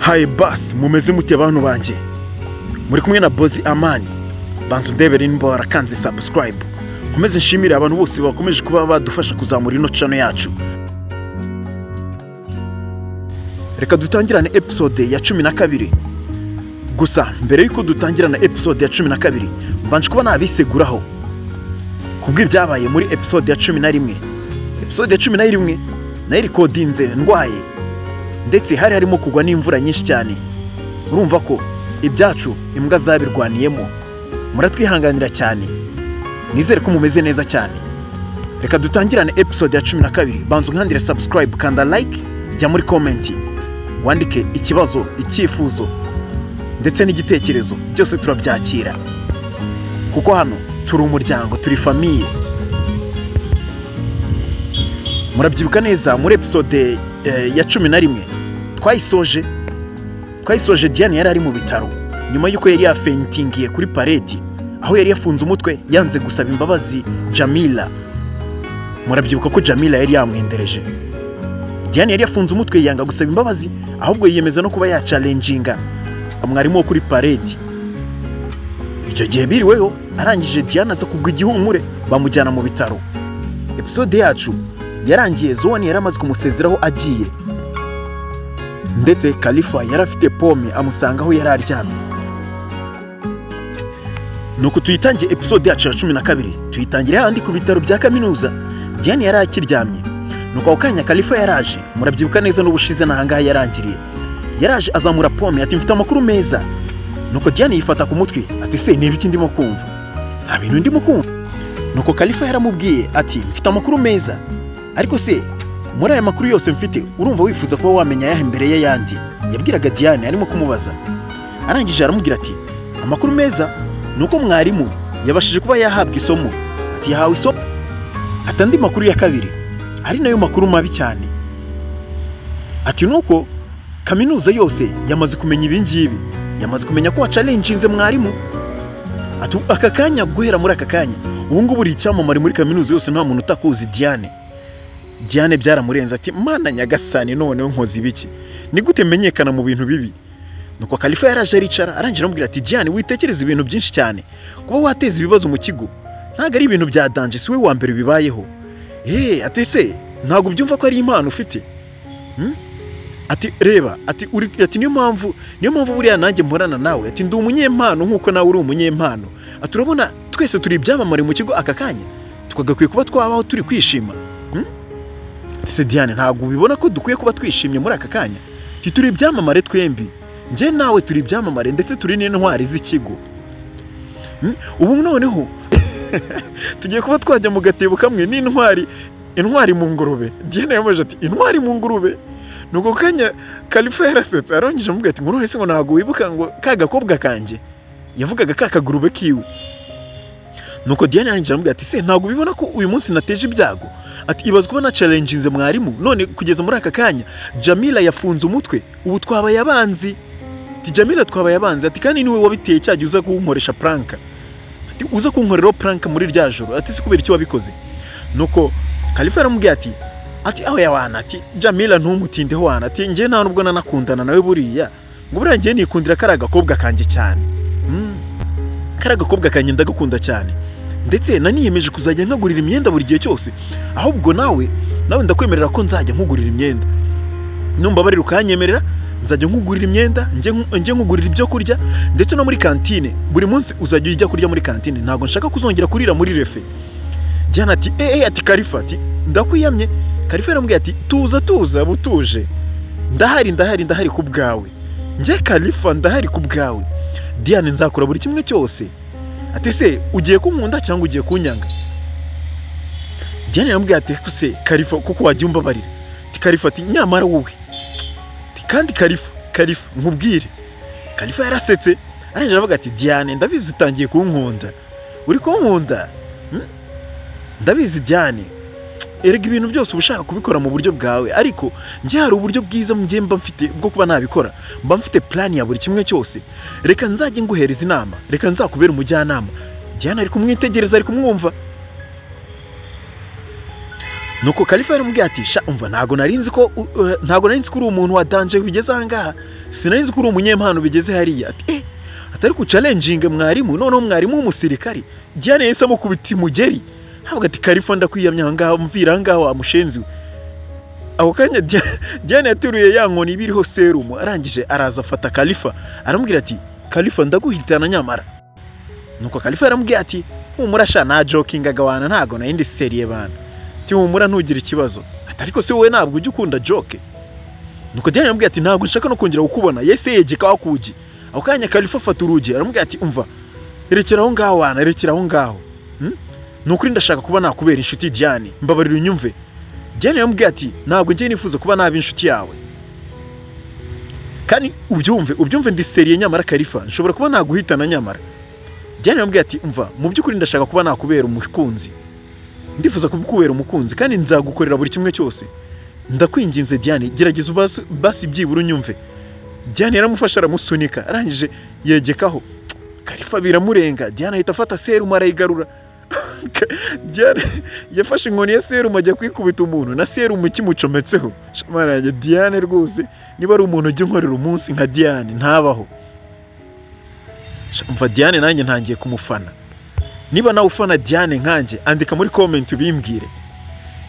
Hi bas, mumeze mute abantu banjye? Muri kumwe na Bozi Amani. Banza undebere nimba warakanze subscribe. Nkomeze nshimire abantu bose bakomeje kuba badufasha kuzamura ino channel yacu. Reka dutangirane episode ya 12. Gusa mbere yuko dutangirana episode ya 12, mbanje kuba nabiseguraho kubw'ibyabaye muri episode ya 11. Episode ya 11 nayirikodinze ndwaye, ndetse hari harimo kugwa n'imvura nyinshi cyane. Urumva ko ibyacu imbwa zabirwaniyemo. Muratwihanganira cyane, nizere ko mumeze neza cyane. Reka dutangirane episode ya 12. Banza unkandire subscribe, kanda like, jya muri comment wandike ikibazo, icyifuzo ndetse n'igitekerezo, byose turabyakira kuko hano turi umuryango, turi famille. Murabyibuka neza muri episode ya 11 twayisoje Diane yari ari mu bitaro nyuma yuko yari yafentingiye kuri parade, aho yari yafunze umutwe yanze gusaba imbabazi Jamila. Murabyibuka ko Jamila yari yamwendereje. Diane yari yafunze umutwe yanga gusaba imbabazi, ahubwo yiyemeza no kuba yachallenginga mwarimu wo kuri parade. Icyo gihe biriweho, arangije Diane aza kugwa igihumure, bamujyana mu bitaro. Episode yacu yarangiye Zowani yari amaze kumusezeraho agiye, ndetse Khalifa yari afite pome amusanga aho yari aryamye. Nuko tuyitangiye episode yacu ya 12, tuyitangire handi ku bitaro bya kaminuza. Diane yari akiryamye. Nuko ako kanya Khalifa yaraje, murabyibuka neza n'ubushize n'ahangaha yarangiriye. Yaraje azamura pome ati mfite amakuru meza. Nuko Diane yifata ku mutwe ati se ni ibiki ndimo kumva? Nta bintu ndimo kumva. Nuko Khalifa yaramubwiye ati mfite amakuru meza, ariko se muri aya makuru yose mfite urumva wifuza kuba wamenya ayahe mbere y'ayandi? Yabwiraga Diane arimo kumubaza. Arangije aramubwira ati amakuru meza nuko mwarimu yabashije kuba yahabwa isomo. Ati yahawe isomo. Ati andi makuru ya kabiri ari nayo makuru mabi cyane, ati nuko kaminuza yose yamaze kumenya ibi ngibi, yamaze kumenya ko wachallenginze mwarimu. Ati aka kanya, guhera muri aka kanya ubu ngubu uri icyamamare muri kaminuza yose, nta muntu utakuzi Diane. Diane byaramurenze ati mana nyagasani, noneho nkoze ibiki? Ni gute menyekana mu bintu bibi? Nuko Khalifa yaraje aricara, arangira amubwira ati Diane, witekereza ibintu byinshi cyane, kuba wateza ibibazo mu kigo ntabwo ari ibintu bya danger, si we wa mbere bibayeho. Ati se ntabwo ubyumva ko ari impano ufite? Ati reba, ati uri, ati niyo mpamvu buriya nanjye mporana nawe, ati ndi umunyempano nkuko nawe uri umunyempano. Ati urabona twese turi ibyamamare mu kigo aka kanya, twagakwiye kuba twabaho turi kwishima. Ati se Diane, ntabwo ubibona ko dukwiye kuba twishimye muri aka kanya? Ati turi ibyamamare twembi, njye nawe turi ibyamamare ndetse turi n'intwari z'ikigo. Ubu noneho tugiye kuba twajya mu gatebo kamwe n'intwari, intwari mu ngurube. Diane yamubaje ati intwari mu ngurube? Nuko kanya Khalifa yarasetse, arangije amubwira ati ngo none se ngo ntabwo wibuka ngo ka gakobwa kanjye? Yavugaga ka kagurube kiwe. Nuko Diane arangije amubwira ati se ntabwo ubibona ko uyu munsi nateje ibyago? Ati ibaze kuba na challenginze mwarimu, none kugeza muri aka kanya Jamila yafunze umutwe, ubu twabaye abanzi. Ati Jamila twabaye abanzi, ati kandi niwe wabiteye cyagiye uza kunkoresha prank. Ati uza kunkorera prank muri rya joro, ati se kubera iki wabikoze? Nuko Khalifa yaramubwiye ati aho yawana, ati Jamila ntumutindeho wana, ati njye nta nubwo nanakundana nawe buriya, ngo buriya njye nikundira kari agakobwa kanjye cyane. Kari agakobwa kanjye ndagukunda cyane, ndetse naniyemeje kuzajya nkagurira imyenda buri gihe cyose, ahubwo nawe ndakwemerera ko nzajya nkugurira imyenda, numbabarira ukanyemerera nzajya nkugurira imyenda, njye nkugurira ibyo kurya, ndetse no muri kantine buri munsi uzajya ujya kurya muri kantine, ntabwo nshaka kuzongera kurira muri refe. Diane ati ati Khalifa, ati ndakwiyamye. Khalifa yaramubwiye ati tuza tuza butuje, ndahari ndahari ndahari ku bwawe, njye Khalifa ndahari ku bwawe. Diane nzakora buri kimwe cyose. Ati se ugiye kunkunda cyangwa ugiye kunyanga? Diane yaramubwiye ati se Khalifa kuko wagiye umbabarira. Ati Khalifa ati nyamara wowe, ati kandi Khalifa nkubwire. Khalifa yarasetse, arangije aravuga ati Diane ndabizi utangiye kunkunda, uri kunkunda? Ndabizi Diane, erega ibintu byose uba ushaka kubikora mu buryo bwawe, ariko njye hari uburyo bwiza njye mba mfite bwo kuba nabikora, mba mfite plan ya buri kimwe cyose, reka nzajye nguhereza inama, reka nzakubera umujyanama. Diane ari kumwitegereza, ari kumwumva. Nuko Khalifa yaramubwiye ati sha umva, ntago nari nzi ko uri umuntu wa danger bigeze aha ngaha, sinari nzi ko uri umunyempano bigeze hariya. Ati atari ku challenging mwarimu, noneho mwarimu w'umusirikari. Diane yahise amukubita imugeri, aravuga ati Khalifa ndakwiyamya aha ngaha, mvira aha ngaha wa mushenzi we. Ako kanya Diane yateruye ya nkoni ibiriho serumu, arangije araza afata Khalifa aramubwira ati Khalifa ndaguhitana nyamara. Nuko Khalifa yaramubwiye ati humura sha, nta jokingaga wana, ntago nari ndi seriye bana, ati humura ntugire ikibazo. Ati ariko se wowe ntabwo ujya ukunda joke? Nuko Diane yaramubwiye ati ntabwo nshaka no kongera kukubona. Yahise yegeka kugi. Ako kanya Khalifa afata urugi aramubwira ati umva, rekera aho ngaho wana, rekera aho ngaho, ni ukuri ndashaka kuba nakubera inshuti Diane, mbabarira unyumve. Diane yaramubwiye ati ntabwo ngiye nifuza kuba naba inshuti yawe, kandi ubyumve ndi seriye nyamara Khalifa, nshobora kuba naguhitana nyamara. Diane yaramubwiye ati umva, mu by'ukuri ndashaka kuba nakubera umukunzi, ndifuza kukubera umukunzi kandi nzagukorera buri kimwe cyose, ndakwinginze Diane, gerageza basi byibura unyumve. Diane yaramufashe aramusunika, arangije yegekaho. Khalifa biramurenga, Diane ahita afata serumu arayigarura. Diane yafashe inkoni ya serumu ajya kwikubita umuntu na serumu ikimucometseho. Shamara yanjye Diane rwose, niba ari umuntu ujya unkorera umunsi nka Diane ntabaho. Umva Diane nanjye ntangiye kumufana. Niba nawe ufana Diane nkanjye andika muri comment ubimbwire.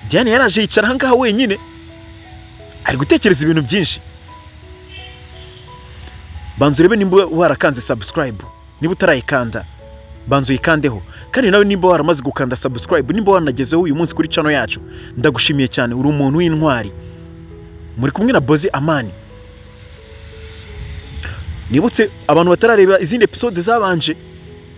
Diane yaraje yicara aha ngaha wenyine ari gutekereza ibintu byinshi. Banza urebe nimba warakanze subscribe, niba utarayikanda banza uyikandeho, kandi nawe nimba waramaze gukanda subscribe, nimba wanagezeho uyu munsi kuri channel yacu, ndagushimiye cyane, uri umuntu w'intwari. Muri kumwe na Bozi Amani. Nibutse abantu batarareba izindi episode zabanje,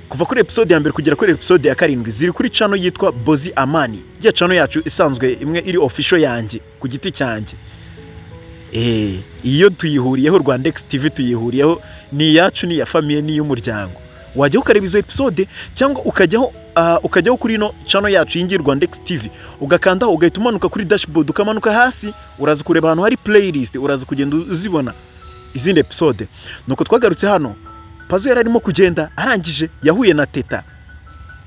kuva kuri episode ya mbere kugera kuri episode ya 7 ziri kuri channel yitwa Bozi Amani, ya channel yacu isanzwe imwe iri official yanjye ku giti cyanjye. Iyo tuyihuriyeho Rwandex TV tuyihuriyeho, ni iyacu, ni iya famille, ni iy'umuryango. Wajya ukareba izo episode cyangwa ukajyaho kuri ino channel yacu y'ingi Rwandex TV, ugakandaho ugahita umanuka kuri dashboard, ukamanuka hasi uraza kureba ahantu hari playlist, uraza kugenda uzibona izindi episode. Nuko twagarutse hano, Pazo yari arimo kugenda arangije yahuye na Teta.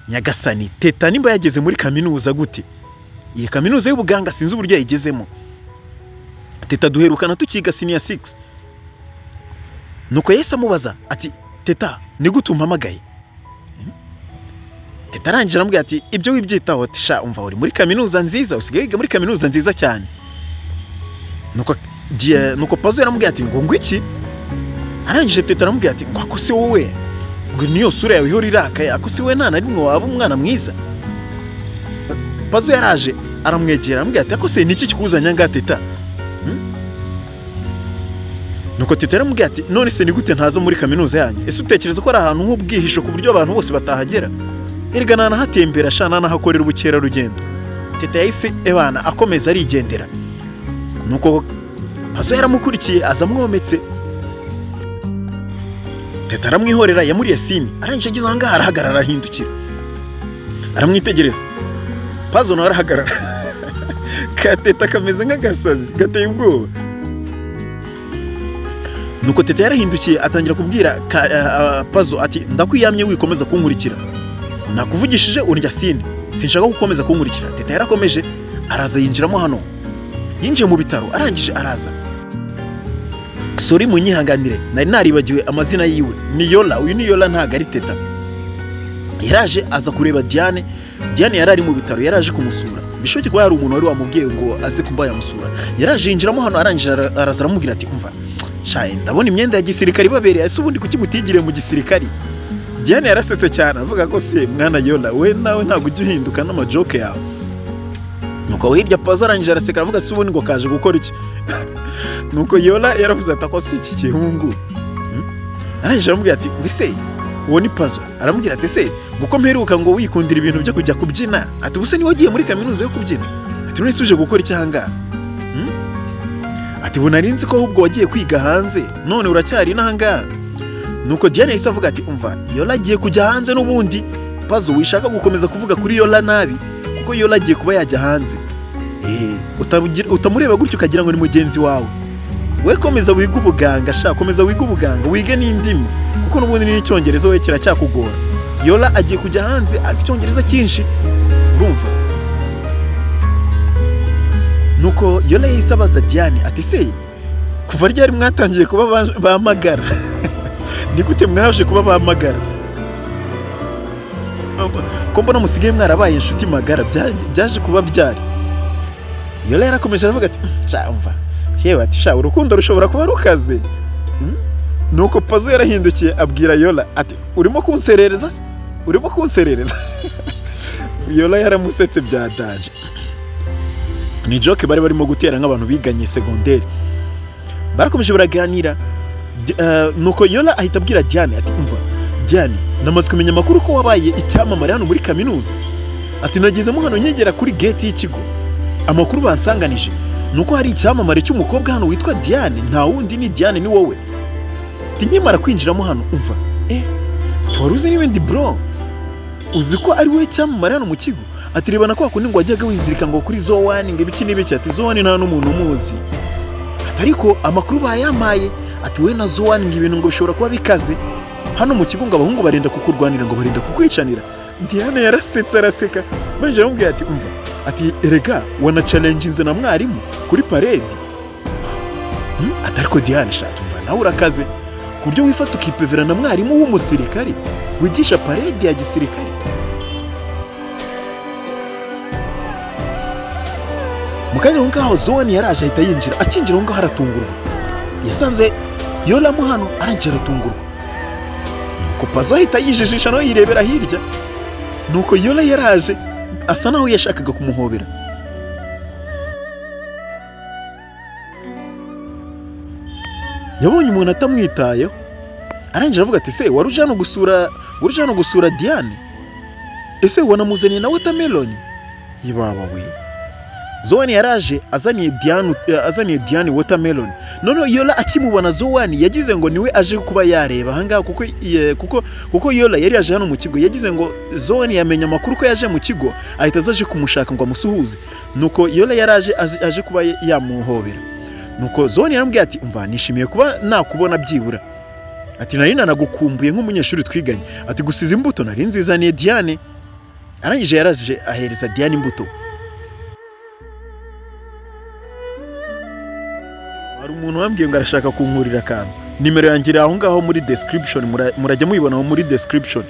Nyagasani, Teta nimba yageze muri kaminuza gute? Iyi kaminuza y'ubuganga sinzi uburyo yayigezemo. Teta duherukana tukiga senior 6. Nuko yahise amubaza ati Teta ni gute umpamagaye? Teta arangije aramubwira ati ibyo wibyitaho, ati sha umva uri muri kaminuza nziza, usigaye wiga muri kaminuza nziza cyane. Nuko Pazo yaramubwira ati ngo ngwiki? Arangije Teta aramubwira ati ngo ako se wowe, ngo niyo sura yawe ihora irakaye, ako se wowe nta na rimwe waba umwana mwiza. Pazo yaraje aramwegera aramubwira ati ako se niki kikuzanya nga Teta? Nuko Teta yaramubwira ati none se ni gute ntaza muri kaminuza yanyu? Ese utekereza ko ari ahantu nk'ubwihisho ku buryo abantu bose batahagera? Erega nanahatembera sha, nanahakorera ubukerarugendo. Teta yahise ebana akomeza arigendera. Nuko Pazo yaramukurikiye aza amwometse. Teta aramwihorera yamuriye sini, arangije ageze aha ngaha arahagarara arahindukira aramwitegereza. Pazo nawe arahagarara. Ka Teta kameze nk'agasazi gateye ubwoba. Nuko Teta yarahindukiye atangira kubwira Pazo ati ndakwiyamye wikomeza kunkurikira, nakuvugishije urya sini, sinshaka gukomeza kunkurikira. Teta yarakomeje araza yinjiramo hano, yinjiye mu bitaro arangije araza. Sorry munyihanganire nari naribagiwe amazina yiwe, ni Yola. Uyu ni Yola ntago ari Teta. Yaraje aza kureba Diane. Diane yarari mu bitaro, yaraje kumusura, bishoboke kuba hari umuntu wari wamubwiye ngo aze kumba yamusura. Yaraje yinjiramo hano arangije araza aramubwira ati umva shaye, ndabona imyenda ya gisirikari babereye, ese ubundi kuki mutigire mu gisirikari? Diane yarasetse cyane avuga ko se mwana Yola we nawe ntabwo ujya uhinduka n'amajoke yawe. Nuko hirya Pazo arangije araseka aravuga se ubundi ngo kaje gukora iki? Nuko Yola yaravuze ati ako si iki gihungu. Arangije aramubwira ati mbese uwo ni Pazo? Aramubwira ati se guko mperuka ngo wikundira ibintu byo kujya kubyina, ati ubuse ni wagiye muri kaminuza yo kubyina, ati none se uje gukora iki aha ngaha? Ati ubu nari nzi ko ahubwo wagiye kwiga hanze none uracyari n'aha ngaha. Nuko Diane yahise avuga ati umva Yola agiye kujya hanze n'ubundi, Pazo wishaka gukomeza kuvuga kuri Yola nabi kuko Yola agiye kuba yajya hanze. Utamureba gutyo ukagira ngo ni mugenzi wawe. We komeza wiga ubuganga sha, komeza wiga ubuganga, wige n'indimi kuko n'ubundi n'icyongereza we kiracyakugora. Yola agiye kujya hanze azi icyongereza cyinshi, urumva. Nuko Yola yahise abaza Diane ati se kuva ryari mwatangiye kuba bamagara? Ni gute mwaje kuba bamagara? Ko mbona musigaye mwarabaye inshuti magara, byaje kuba byari. Yola yarakomeje aravuga ati sha umva yewe, ati sha urukundo rushobora kuba rukaze. Nuko Pazo yarahindukiye abwira Yola ati urimo kunserereza se? Urimo kunserereza? Yola yaramusetse bya daje. Ni joke bari barimo gutera nk'abantu biganye secondaire. Barakomeje baraganira. Nuko Yola ahita abwira Diane ati umva Diane, namaze kumenya amakuru ko wabaye icyamamare hano muri kaminuza. Ati nagezemo hano nkegera kuri gate y'ikigo, amakuru bansanganije nuko hari icyamamare cy'umukobwa hano witwa Diane, nta wundi ni Diane, ni wowe. Ati nkimara kwinjiramo hano umva wari uzi n'ibindi bro, uzi ko ari wowe cyamamare hano mu kigo? Ati reba na kwa kundi ngo wajyaga wizirika ngo kuri Zowani ngo ibiki n'ibiki, ati Zowani nta n'umuntu umuzi. Ati ariko amakuru bayamaye, ati we na Zowani ngo ibintu ngo bishobora kuba bikaze hano mu kigo, ngo abahungu barenda kukurwanira, ngo barenda kukwicanira. Diane yarasetse araseka, manje aramubwira ati umva, ati erega wana challenginze na mwarimu kuri parade. Ati ariko Diane shati umva nawe urakaze ku buryo wifata ukipevera na mwarimu w'umusirikari wigisha parade ya gisirikari. Mu kanya aho ngaho Zowani yaraje ahita yinjira, akinjira aho ngaho aratungurwa. Yasanze Yola mo hano, arangije aratungurwa. Nuko Pazo ahita yijijisha nawe yirebera hirya. Nuko Yola yaraje asa naho yashakaga kumuhobera. Yabonye umuntu atamwitayeho, arangije aravuga ati se wari uje hano gusura Diane? Ese wanamuzaniye na watermelon? Yibaba we. Zowani yaraje azaniye Diane watermelon. Noneho Yola akimubona Zowani yagize ngo niwe aje kuba yareba ahangaha, kuko Yola yari yaje hano mu kigo, yagize ngo Zowani yamenya amakuru ko yaje mu kigo, ahita azaje kumushaka ngo amusuhuze. Nuko Yola yaraje aje kuba yamuhobera. Nuko Zowani yaramubwiye ati umva nishimiye kuba nakubona byibura. Ati nari nanagukumbuye nk'umunyeshuri twiganye. Ati gusiza imbuto nari nzizaniye Diane. Arangije yaraje ahereza Diane imbuto. Hari umuntu wambwiye ngo arashaka kunkurira akantu. Nimero yanjye iri aho ngaho muri description, murajya muyibona muri description.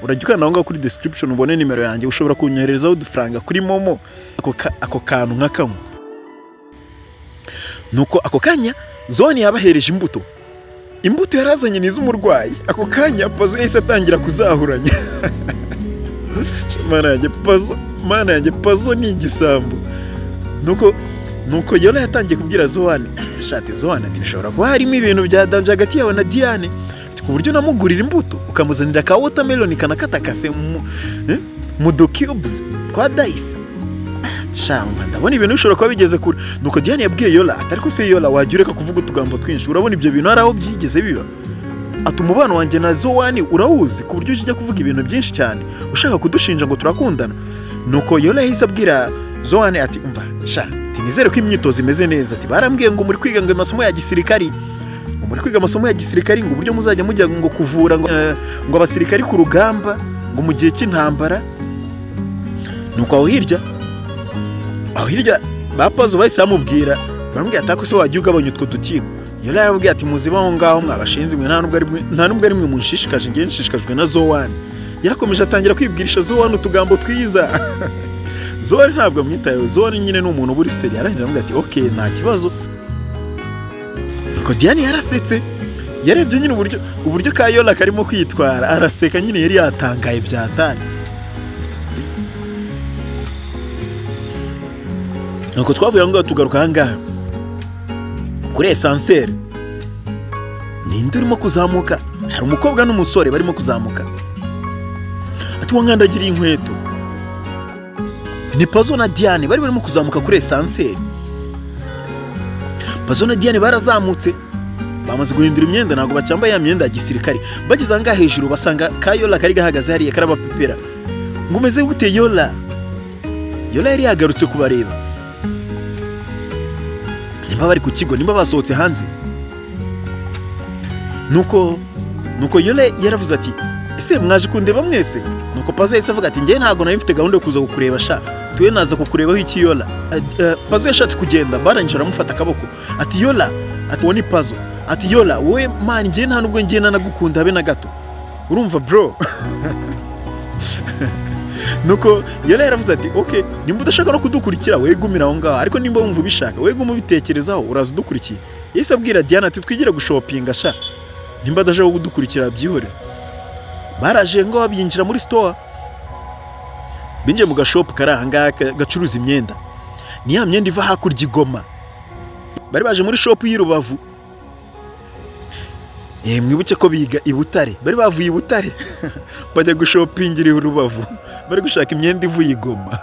Urajya ukanda aho ngaho kuri description ubone nimero yanjye, ushobora kunyoherezaho udufaranga kuri Momo ako kantu nka kamwe. Nuko ako kanya Zowani yabahereje imbuto. Imbuto yarazanye ni iz'umurwayi. Ako kanya Pazo yahise atangira kuzahuranya. Mana yanjye Pazo ni igisambo. Nuko Yola yatangiye kubwira Zowani, shati Zowani ati bishobora kuba harimo ibintu bya danger hagati yawe na Diane, ati ku buryo namugurira imbuto ukamuzanira ka watermelon kanakatakase mu du cubes twa dice. Shamba ndabona ibintu bishobora kuba bigeze kure. Nuko Diane yabwiye Yola ati ariko se Yola wajya ureka kuvuga utugambo twinshi, urabona ibyo bintu hari aho byigeze biba. Ati umubano wanjye na Zowani urawuzi ku buryo ujya kuvuga ibintu byinshi cyane ushaka kudushinja ngo turakundana. Nuko Yola yahise abwira Zowani ati umva sha nizere ko imyitozo imeze neza. Ati barambwiye ngo muri kwiga ngo amasomo ya gisirikari, ngo muri kwiga amasomo ya gisirikari, ngo uburyo muzajya mujya ngo kuvura ngo abasirikari ku rugamba ngo mu gihe cy'intambara. Nuko aho hirya ba Pazo bahise bamubwira, baramubwira ati ako se wajya ugabanya utwo dutigo. Yola yarababwiye ati muziba aho ngaho mwabashinze mwe, nta nubwo ari mwe munshishikaje, ngiye nshishikajwe na Zowani. Yarakomeje atangira kwibwirisha Zowani utugambo twiza. Zowani ntabwo amwitayeho, Zowani nyine ni umuntu uri seri. Arangije aramubwira ati okay nta kibazo. Nuko Diane yarasetse, yarebye nyine uburyo ka Yola karimo kwitwara, araseka nyine, yari yatangaye byatari. Nuko twavuye aho ngaho tugaruka aha ngaha kuri esanseri. Ninde urimo kuzamuka? Hari umukobwa n'umusore barimo kuzamuka. Ati wankandagiriye inkweto. Ni Pazo na Diane bari barimo kuzamuka kuri esanseri. Pazo na Diane barazamutse, bamaze guhindura imyenda, ntabwo bacyambaye ya myenda ya gisirikare. Bageze aha ngaha hejuru basanga ka Yola kari gahagaze hariya karabapepera. Ngo umeze gute Yola? Yola yari yagarutse kubareba. Nimba bari ku kigo, nimba basohotse hanze. Nuko Yola yaravuze ati ese mwaje kundeba mwese? Nuko Nuko Pazo yahise avuga ati njye ntabwo nari mfite gahunda yo kuza kukureba sha, tuwe naza kukurebaho iki Yola. Pazo yashatse kugenda, barangije aramufata akaboko ati Yola, ati uwo ni Pazo, ati Yola wowe man njye nta nubwo njye nanagukunda habe na gato, urumva bro. Nuko Yola yaravuze ati okay, nimba udashaka no kudukurikira we gumira aho ngaho, ariko nimba wumva ubishaka we guma ubitekerezaho uraza udukurikiye. Yahise abwira Diana ati twigire gushopinga sha, nimba adashaka kudukurikira byihorere. Baraje ngo binjira muri store, binjiye mu gashop kari aha ngaha gacuruza imyenda, ni ya myenda iva hakurya i Goma. Bari baje muri shop y'i Rubavu. Mwibuke ko biga i Butare, bari bavuye i Butare bajya gushopingira i Rubavu, bari gushaka imyenda ivuye i Goma.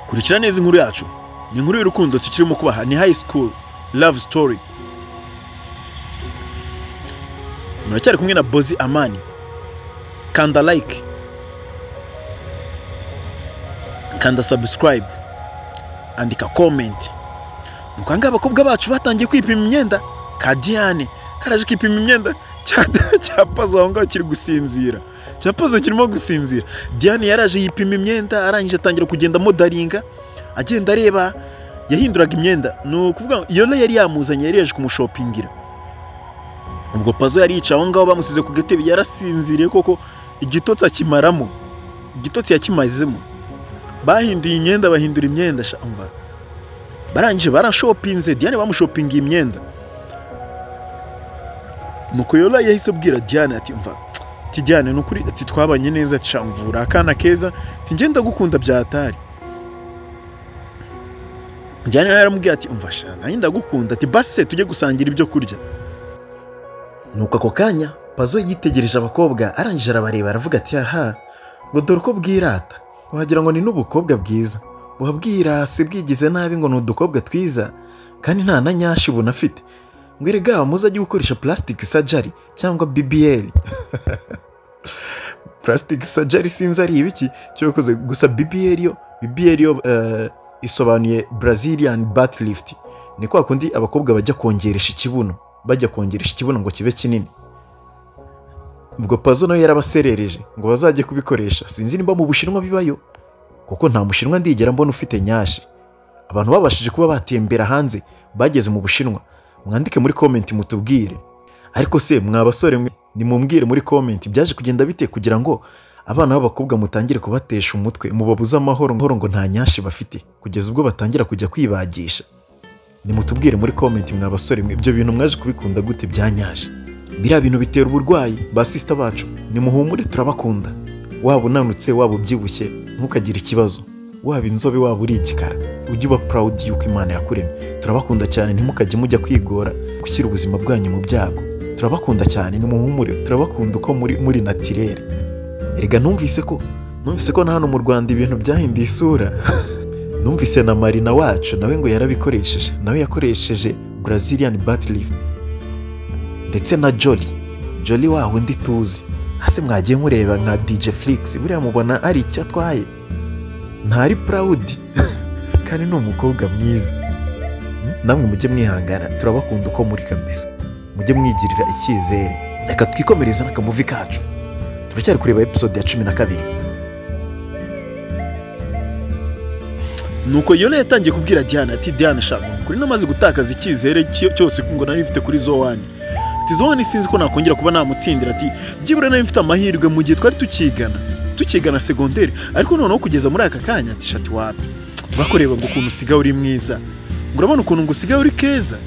Kurikira neza inkuru yacu, ni inkuru y'urukundo tukirimo kubaha, ni high school love story. Muracyari kumwe na Bozi Amani. Kanda like, kanda subscribe, andika comment. Nuko ngaha abakobwa bacu batangiye kwipima imyenda. Ka Diane karaje kwipima imyenda cya Pazo aho ngaho kiri gusinzira, cya Pazo kirimo gusinzira. Diane yaraje yipima imyenda, arangije atangira kugenda modaringa, agenda areba, yahinduraga imyenda. Ni ukuvuga Yola yari yamuzanye, yari yaje kumushopingira. Ubwo Pazo yari yicaye aho ngaho bamusize ku gatebe, yarasinziriye koko, igitotsi akimaramo, igitotsi yakimazemo. Bahinduye imyenda, bahindura imyenda sha, umva. Barangije barashopinze, Diane bamushopingiye imyenda. Nuko Yola yahise abwira Diane ati umva, ati Diane nukuri ati twabanye neza sha, mvura akana keza, ati njye ndagukunda byatari. Diane yaramubwiye ati umva sha, nanjye ndagukunda, ati base tujye gusangira ibyo kurya. Nuko ako kanya Pazo yitegereje abakobwa, arangije arabareba aravuga ati aha, ngo dore uko bwirata, wagira ngo ni n'ubukobwa bwiza, buba bwirase bwigize nabi ngo ni udukobwa twiza, kandi nta na nyashi bunafite, ngo erega muzajye gukoresha plastic surgery cyangwa BBL. Plastic surgery sinzi ari ibiki cyokoze, gusa BBL yo, BBL yo isobanuye Brazilian butt lift. Ni kwa kundi abakobwa bajya kongeresha ikibuno, bajya kongeresha ikibuno ngo kibe kinini. Ubwo Pazo nawe yarabaserereje ngo bazajye kubikoresha. Sinzi nimba mu Bushinwa bibayo, kuko nta Mushinwa ndigera mbona ufite nyashi. Abantu babashije kuba batembera hanze bageze mu Bushinwa, mwandike muri comment mutubwire. Ariko se mwa basore mwe, nimumbwire muri comment byaje kugenda bite kugira ngo abana b'abakobwa mutangire kubatesha umutwe, mubabuze amahoro ngo nta nyashi bafite, kugeza ubwo batangira kujya kwibagisha. Nimutubwire muri comment mwa basore mwe, ibyo bintu mwaje kubikunda gute bya nyashi? Biriya bintu bitera uburwayi ba sister bacu, nimuhumure turabakunda. Waba unanutse, waba ubyibushye, ntukagire ikibazo. Waba inzobe, waba uri igikara, ujye uba proud yuko Imana yakuremye. Turabakunda cyane, ntimukajye mujya kwigora gushyira ubuzima bwanyu mu byago. Turabakunda cyane, nimuhumure, turabakunda uko muri naturelle. Erega numvise ko na hano mu Rwanda ibintu byahinduye isura. Numvise na Marina wacu nawe ngo yarabikoresheje, nawe yakoresheje Brazilian butt lift, ndetse na Jolly, Jolly wa wundi tuzi. Ase mwagiye mureba nka DJ Flix, buriya mubona ari icyo atwaye, ntari proud kandi ni umukobwa mwiza. Namwe mujye mwihangana, turabakunda uko muri kabisa, mujye mwigirira icyizere. Reka twikomereze n'akamuvi kacu, turacyari kureba episode ya 12. Nuko Yola yatangiye kubwira Diana ati Diana sha, kuri namaze gutakaza icyizere cyose ngo nari mfite kuri Zowani. Ati Zowani sinzi ko nakongera kuba namutsindira, ati byibura nari mfite amahirwe mu gihe twari tukigana secondaire, ariko noneho kugeza muri aka kanya ati shati wapi, bakoreba ngo ukuntu usigaye uri mwiza, ngo urabona ukuntu ngo usigaye uri keza.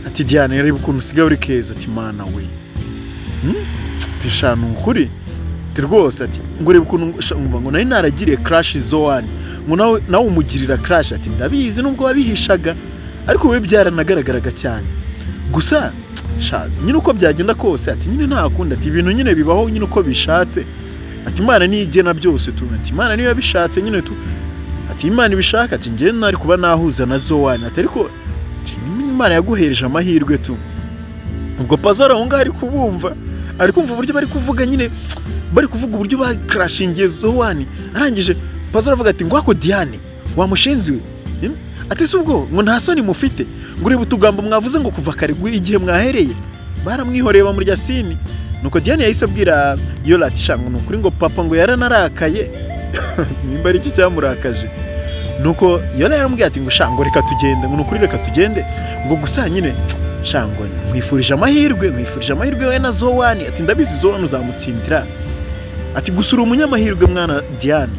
Ati Diana yareba ukuntu usigaye uri keza, ati mana we, ati sha ni ukuri, ati rwose, ati ngo urebe ukuntu ngo nari naragiriye crash Zowani, ngo nawe umugirira crash, ati ndabizi nubwo wabihishaga, ariko wowe byaranagaragaraga cyane. Gusa sha nyine uko byagenda kose, ati nyine nta kundi, ati ibintu nyine bibaho nyine uko bishatse, ati Imana niyo igena byose tu, ati Imana niyo yabishatse nyine tu, ati Imana ibishaka, ati njye nari kuba nahuza na Zowani, ati ariko Imana yaguhereje amahirwe tu. Ubwo Pazo aho ngaho ari kubumva, ari kumva uburyo bari kuvuga nyine, bari kuvuga uburyo bakrashingiye Zowani. Arangije Pazo aravuga ati ngwako Diane wamushinzi we, ati se ubwo ngo nta soni mufite, ngo urebe utugambo mwavuze ngo kuva kare igihe mwahereye. Baramwihoreye bamurya sini. Nuko Diane yahise abwira Yola ati sha ngo ni ukuri ngo papa ngo yaranarakaye nimba ari iki cyamurakaje. Nuko Yola yaramubwiye ati ngo sha ngo reka tugende, ngo ni ukuri reka tugende, ngo gusa nyine sha ngo nkwifurije amahirwe, nkwifurije amahirwe we na Zowani, ati ndabizi Zowani uzamutsindira, ati gusa uri umunyamahirwe mwana Diane.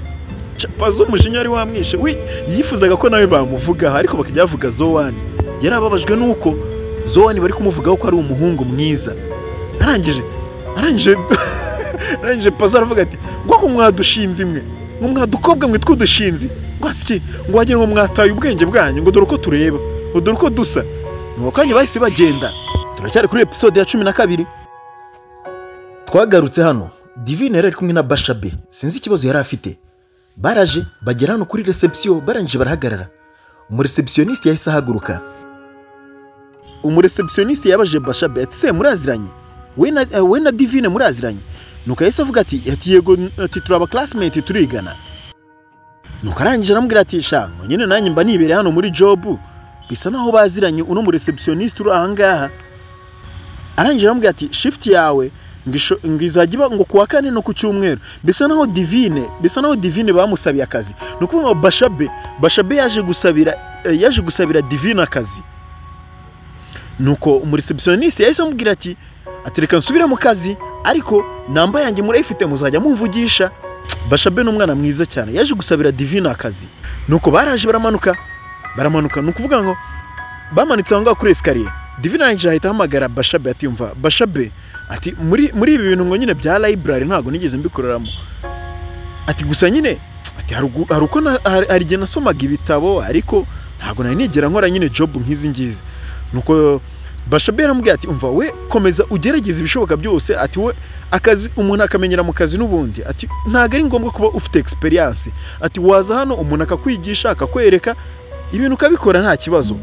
Pazo umujinya wari wamwishe, we yifuzaga ko nawe bamuvugaho ariko bakajya bavuga Zowani. Yarababajwe nuko Zowani bari kumuvugaho ko ari umuhungu mwiza. Arangije Pazo aravuga ati ngo ko mwadushinze imwe, ngo mwadukobwa mwe twudushinze, ngo asiki ngo wagira ngo mwataye ubwenge bwanyu, ngo dore uko tureba, ngo dore uko dusa. Nuko kanya bahise bagenda. Turacyari kuri episode ya 12. Twagarutse hano Divine yari ari kumwe na Bashabe, sinzi ikibazo yari afite. Baraje bagera hano kuri reception, barangije barahagarara. Umureceptioniste yahise ahaguruka. Umureceptioniste yabaje Bashabe ati se muraziranye? We na Divine muraziranye? Nuko yahise avuga ati yego, ati turaba classmate turigana. Nuko arangije aramubwira ati sha nyine nanjye mba nibereye hano muri job, bisa naho baziranye uno mureceptioniste uri aha ngaha. Arangije aramubwira ati shift yawe ngo izajya iba ngo kuwa kane no ku cyumweru. Bisa naho Divine bamusabiye akazi. Nuko ngo Bashabe yaje gusabira Divine akazi. Nuko umureceptioniste yahise amubwira ati reka nsubire mu kazi, ariko namba yanjye murayifite muzajya mumvugisha. Bashabe ni umwana mwiza cyane, yaje gusabira Divine akazi. Nuko baraje baramanuka, nukuvuga ngo bamanutse aho ngaho kuri escalier. Divine arangije ahita ahamagara Bashabe ati yumva Bashabe, ati muri ibi bintu ngo nyine bya library ntago nigeze mbikoreramo, ati gusa nyine ati hari uko hari igihe nasomaga ibitabo ariko ntago nari nigera nkora nyine job nk'izi ngizi. Nuko Bashabe yaramubwiye ati umva we komeza ugerageze ibishoboka byose, ati we akazi umuntu akamenyera mu kazi n'ubundi, ati ntago ari ngombwa kuba ufite experience, ati waza hano umuntu akakwigisha akakwereka ibintu ukabikora nta kibazo.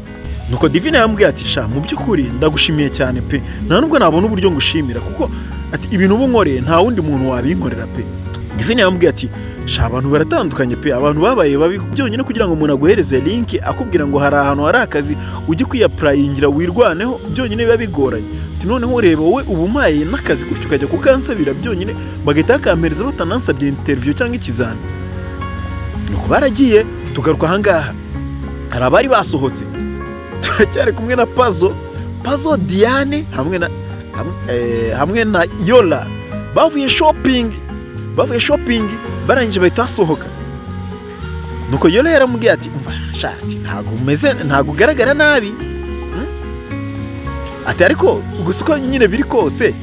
Nuko Divine yamubwiye ati sha mu by'ukuri ndagushimiye cyane pe, nta nubwo nabona uburyo ngushimira kuko ati ibintu ubu nkoreye nta wundi muntu wabinkorera pe. Divine yamubwiye ati sha abantu baratandukanye pe, abantu babaye babi byonyine kugira ngo umuntu aguhereze link akubwira ngo hari ahantu hari akazi ujye kwiyapurayingira wirwaneho byonyine biba bigoranye, ati noneho ureba wowe ubumaye n'akazi gutyo ukajya kukansabira byonyine bagahita bakampereza batanansabye interview cyangwa ikizami. Nuko baragiye tugaruka aha ngaha hari abari basohotse. Turacyari kumwe na Pazo Diane hamwe na Yola bavuye shopping barangije bahita basohoka. Nuko Yola yaramubwiye ati umva shati ntago umeze, ntago ugaragara nabi, ati ariko gusa uko nyine biri kose,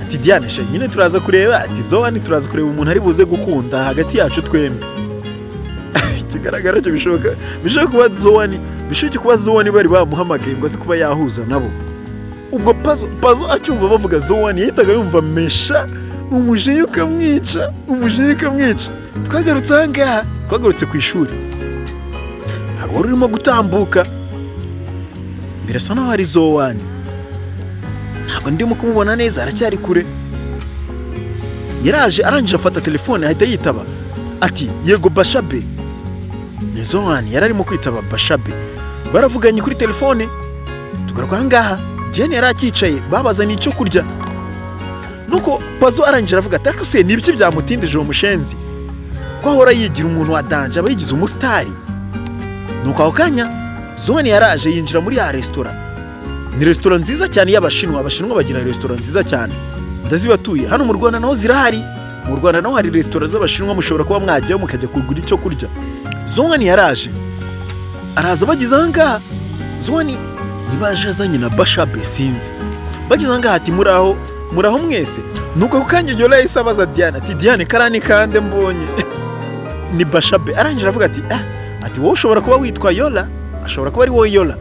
ati Diane sha nyine turaza kureba, ati Zowani turaza kureba umuntu ari buze gukunda hagati yacu twembi. Ikigaragara cyo bishoboka kuba Zowani bishoboka kuba Zowani bari bamuhamagaye ngo aze kuba yahuza nabo. Ubwo Pazo acyumva bavuga Zowani yahitaga yumva mesha umujinya ukamwica. Twagarutse aha ngaha, twagarutse ku ishuri, hari uwari urimo gutambuka, birasa naho ari Zowani, ntabwo ndimo kumubona neza aracyari kure. Yaraje arangije afata telefone ahita yitaba ati yego Bashabe. Ni Zowani yari arimo kwitaba Bashabe, baravuganye kuri telefone. Tugaruka aha ngaha Diane yari akicaye, babazaniye icyo kurya. Nuko Pazo arangije aravuga ati ariko se ni ibiki byamutindije uwo mushenzi ko ahora yigira umuntu wa danje, aba yigize umusitari. Nuko ako kanya Zowani yaraje yinjira muri ya resitora. Ni resitora nziza cyane y'Abashinwa, Abashinwa bagira resitora nziza cyane ndazibatuye hano mu Rwanda naho zirahari. Mu Rwanda naho hari resitora z'Abashinwa mushobora kuba mwajyayo mukajya kugura icyo kurya. Zowani yaraje araza bageze aha ngaha, Zowani nibaje azanye na Bashabe sinzi, bageze aha ngaha ati muraho mwese. Nuko ako kanya Yola yahise abaza Diane ati Diane karani kande mbonye ni Bashabe. Arangije aravuga ati ati wowe ushobora kuba witwa Yola, ashobora kuba ari wowe Yola.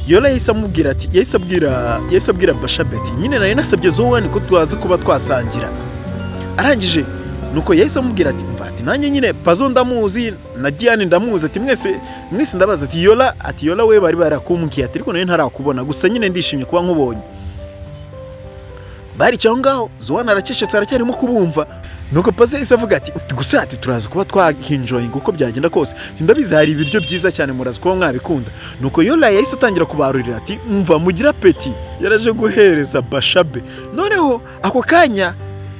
Yola yahise amubwira ati yahise abwira Bashabe ati nyine nari nasabye Zowani ko twaza kuba twasangira. Arangije nuko yahise amubwira ati mva ati nanjye nyine Pazo ndamuzi na Diane ndamuzi, ati mwese ndabaza, ati Yola, ati Yola we bari barakumbwiye, ati ariko nayo ntarakubona gusa nyine ndishimye kuba nkubonye. Bari cyaho ngaho Zowani aracecetse aracyarimo kubumva. Nuko Pazo yahise avuga ati gusa ati turaza kuba twahinjoyinga uko byagenda kose, sindabizi hari ibiryo byiza cyane muraza kuba mwabikunda. Nuko Yola yahise atangira kubarurira ati umva mugira peti, Yaraje guhereza Bashabe. Noneho ako kanya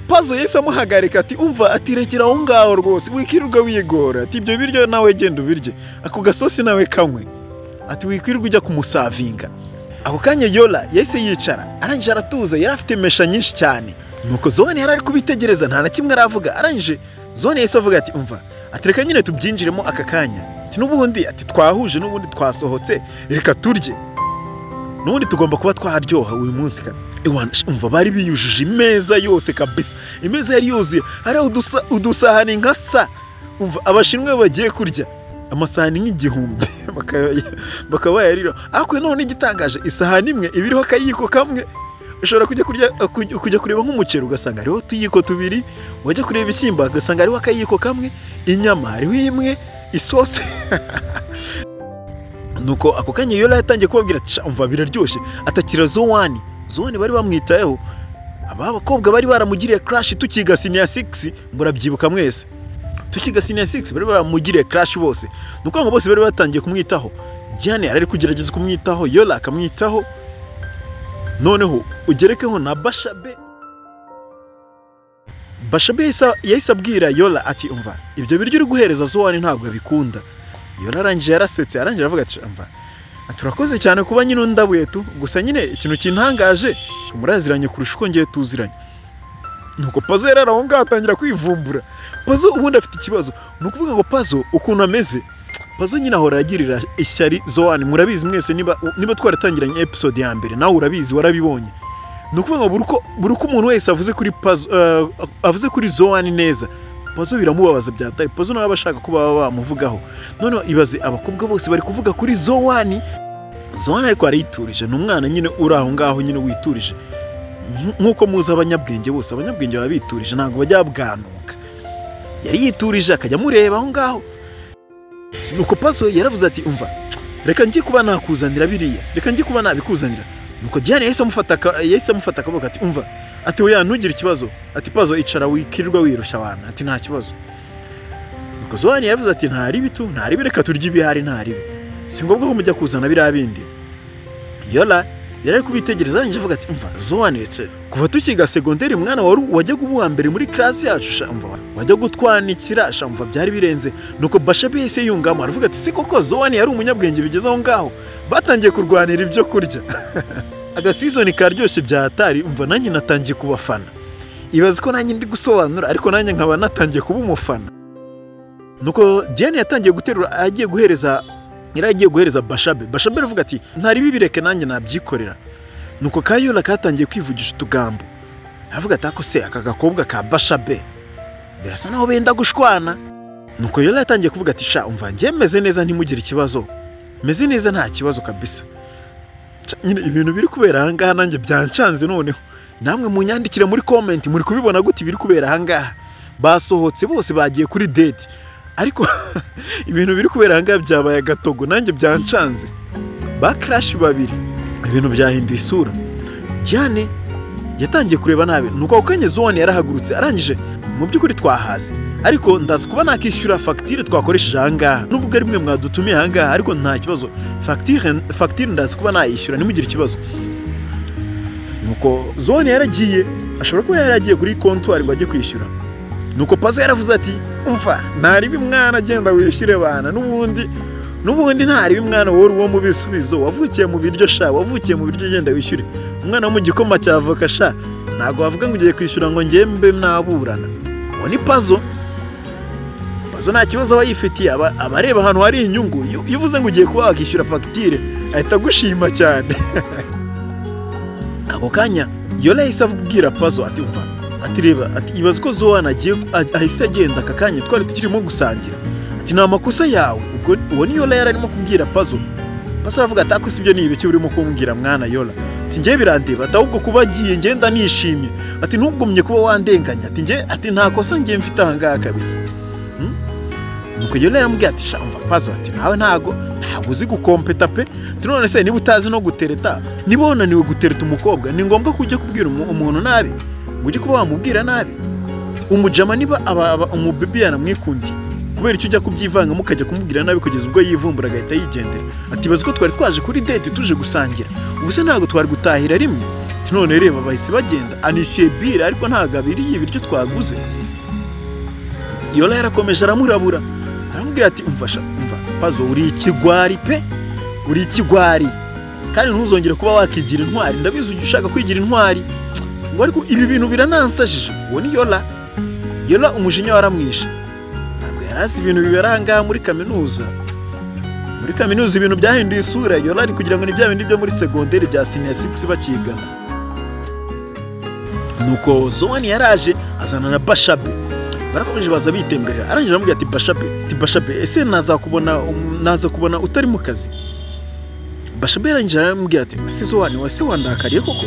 Pazo yahise amuhagarika ati umva, ati rekera aho ngaho rwose, wikirirwa wigora, ati ibyo biryo nawe genda ubirye, ako gasosi nawe kanywe, ati wikwirirwa ujya kumusavinga. Ako kanya Yola yahise yicara, arangije aratuza, yari afite mesha nyinshi cyane. Nuko Zone yari ari kubitegereza, nta na kimwe aravuga. Arangije Zone yahise avuga ati umva, ati reka nyine tubyinjiremo aka kanya, ati n'ubundi, ati twahuje, n'ubundi twasohotse, reka turye, n'ubundi tugomba kuba twaryoha uyu munsi. Umva, bari biyujuje imeza yose kabisa, imeza yari yuzuye, hariho udusahani nka sa. Umva, abashinwa bagiye kurya amasahani nk'igihumbi bakaba bayarira. Ariko none igitangaje, isahani imwe iba iriho akayiko kamwe. Ushobora kujya kurya, kujya kureba nk'umuceri ugasanga hariho utuyiko tubiri, wajya kureba ibishyimbo ugasanga hariho akayiko kamwe, inyama hariho imwe, isosi. Nuko ako kanya Yola yatangiye kubabwira ati umva biraryoshye, atakira Zowani. Zowani bari bamwitayeho, aba bakobwa bari baramugiriye crush tukiga senior 6, murabyibuka mwese, tukiga senior 6 bari baramugiriye crush bose. Nuko ngo bose bari batangiye kumwitaho. Diane yari ari kugerageza kumwitaho, Yola akamwitaho, noneho ugerekeho na Bashabe. Bashabe yahise abwira Yola ati umva, ibyo biryo uri guhereza Zowani ntabwo abikunda. Yola arangije yarasetse, arangije aravuga ati umva, turakoze cyane kuba nyine undabuye tu, gusa nyine ikintu kintangaje muraziranye kurusha uko ngiye tuziranye. Nuko Pazo yari aho ngaho atangira kwivumbura. Pazo ubundi afite ikibazo, ni ukuvuga ngo Pazo ukuntu ameze, Pazo nyine ahora agirira ishyari Zowani. Murabizi mwese, niba twaratangiranye episode ya mbere nawe urabizi, warabibonye. Ni ukuvuga ngo buri uko umuntu wese avuze kuri Pazo, avuze kuri Zowani neza, Pazo biramubabaza byatari. Pazo nawe aba ashaka kuba bamuvugaho. Noneho ibaze abakobwa bose bari kuvuga kuri Zowani. Zowani ariko ariturije, ni umwana nyine uri aho ngaho nyine witurije, nk'uko muzi abanyabwenge bose, abanyabwenge baba biturije, ntabwo bajya babwanuka. Yari yiturije akajya amureba aho ngaho. Nuko Pazo yaravuze ati umva, reka njye kuba nakuzanira biriya, reka njye kuba nabikuzanira. Nuko Diane yahise amufata akaboko ati umva, ati oya ntugire ikibazo, ati Pazo icara wikirirwa wirushya abantu, ati nta kibazo. Nuko Zowani yaravuze ati nta ribi tu, nta ribi, reka turye ibihari, nta ribi, si ngombwa ko mujya kuzana biriya bindi. Yola yari ari kubitegereza, arangije avuga ati umva Zowani, kuva tukiga segonderi mwana wari wajyaga uba uwa mbere muri class yacu, umva wajya gutwanikira, umva byari birenze. Nuko Bashabe yahise yungamo aravuga ati si koko Zowani yari umunyabwenge bigeze aho ngaho, batangiye kurwanira ibyo kurya. Agasizoni karyoshye bya hatari. Umva nanjye natangiye kubafana, ibaze ko nanjye ndi gusobanura ariko nanjye nkaba natangiye kuba umufana. Nuko Diane yatangiye guterura, agiye guhereza, yari agiye guhereza Bashabe. Bashabe aravuga ati ntari bibireke nanjye nabyikorera. Nuko Kayola katangiye kwivugisha utugambo, aravuga ati ako se aka gakobwa ka Bashabe birasa naho benda gushwana. Nuko Yola yatangiye kuvuga ati sha umva njye meze neza, ntimugire ikibazo, meze neza nta kibazo kabisa. Nyine ibintu biri kubera aha ngaha nanjye byancanze. Noneho namwe munyandikire muri comment, muri kubibona gute ibiri kubera aha ngaha? Basohotse bose bagiye kuri date, ariko ibintu biri kubera aha ngaha byabaye agatogo, nanjye byancanze. Ba crush babiri, ibintu byahinduye isura. Diane yatangiye kureba nabi. Nuko ako kanya Zowani yarahagurutse, arangije mu by'ukuri twahaze, ariko ndazi kuba nakishyura fagitire twakoresheje aha ngaha, nubwo ari mwe mwadutumiye aha ngaha, ariko nta kibazo, fagitire ndazi kuba nayishyura, ntimugire ikibazo. Nuko Zowani yaragiye, ashobora kuba yaragiye kuri kontwari ngo ajye kwishyura. Nuko Pazo yaravuze ati umva ntaribi mwana, agenda wishyure bana, n'ubundi ntaribi mwana, wowe uwo mu bisubizo, wavukiye mu biryo sha, wavukiye mu biryo, genda wishyure. Umwana wo mu gikoma cya avoka sha, ntabwo wavuga ngo ugiye kwishyura ngo njye mbe naburana. Uwo ni Pazo. Pazo nta kibazo aba yifitiye, aba areba ahantu hari inyungu. Iyo uvuze ngo ugiye kuba wakishyura fagitire, ahita agushima cyane. Ako kanya Yola yahise abwira Pazo ati umva, ati reba, ati ibaze ko Zowani agiye ahise agenda aka kanya twari tukirimo gusangira, ati ni amakosa yawe. Ubwo uwo ni Yola yari arimo kubwira Pazo. Pazo aravuga ati ako si ibyo ni ibiki urimo kumbwira mwana Yola, ati njye birandeba, ati ahubwo kuba agiye ngenda nishimye, ati ntugumye kuba wandenganya, ati njye, ati nta kosa ngiye mfite aha ngaha kabisa. Nuko Yola yaramubwiye ati sha umva Pazo, ati nawe ntago uzi gukompeta pe, ati none se niba utazi no gutereta, niba wananiwe gutereta umukobwa, ni ngombwa kujya kubwira umuntu nabi, ngo ujye kuba wamubwira nabi. Umujama niba umubibi yanamwikundiye, Kubera icyo ujya kubyivangamo ukajya kumubwira nabi kugeza ubwo yivumbura agahita yigendera. Ati bazi ko twari twaje kuri date tuje gusangira, ubu se ntabwo twari gutahira rimwe? Ati none reba bahise bagenda, anishyuye bire ariko ntabwo abiriye ibiryo twaguze. Yola yarakomeje aramurabura, aramubwira ati umva umva Pazo, uri ikigwari pe, uri ikigwari, kandi ntuzongere kuba wakigira intwari, ndabizi ujya ushaka kwigira intwari, ngo ariko ibi bintu biranansajije. Uwo ni Yola. Yola umujinya waramwishe, ntabwo yari azi ibintu bibera aha ngaha muri kaminuza. Muri kaminuza ibintu byahinduye isura. Yola ari kugira ngo ni bya bindi byo muri segonderi bya senior 6 bakigana. Nuko Zowani yaraje azana na Bashabe, barakomeje baza bitemberera. Arangije aramubwira ati Bashabe, ati Bashabe, ese naza kubona utari mu kazi? Bashabe yarangije aramubwira ati ese Zowani wese wandakariye koko?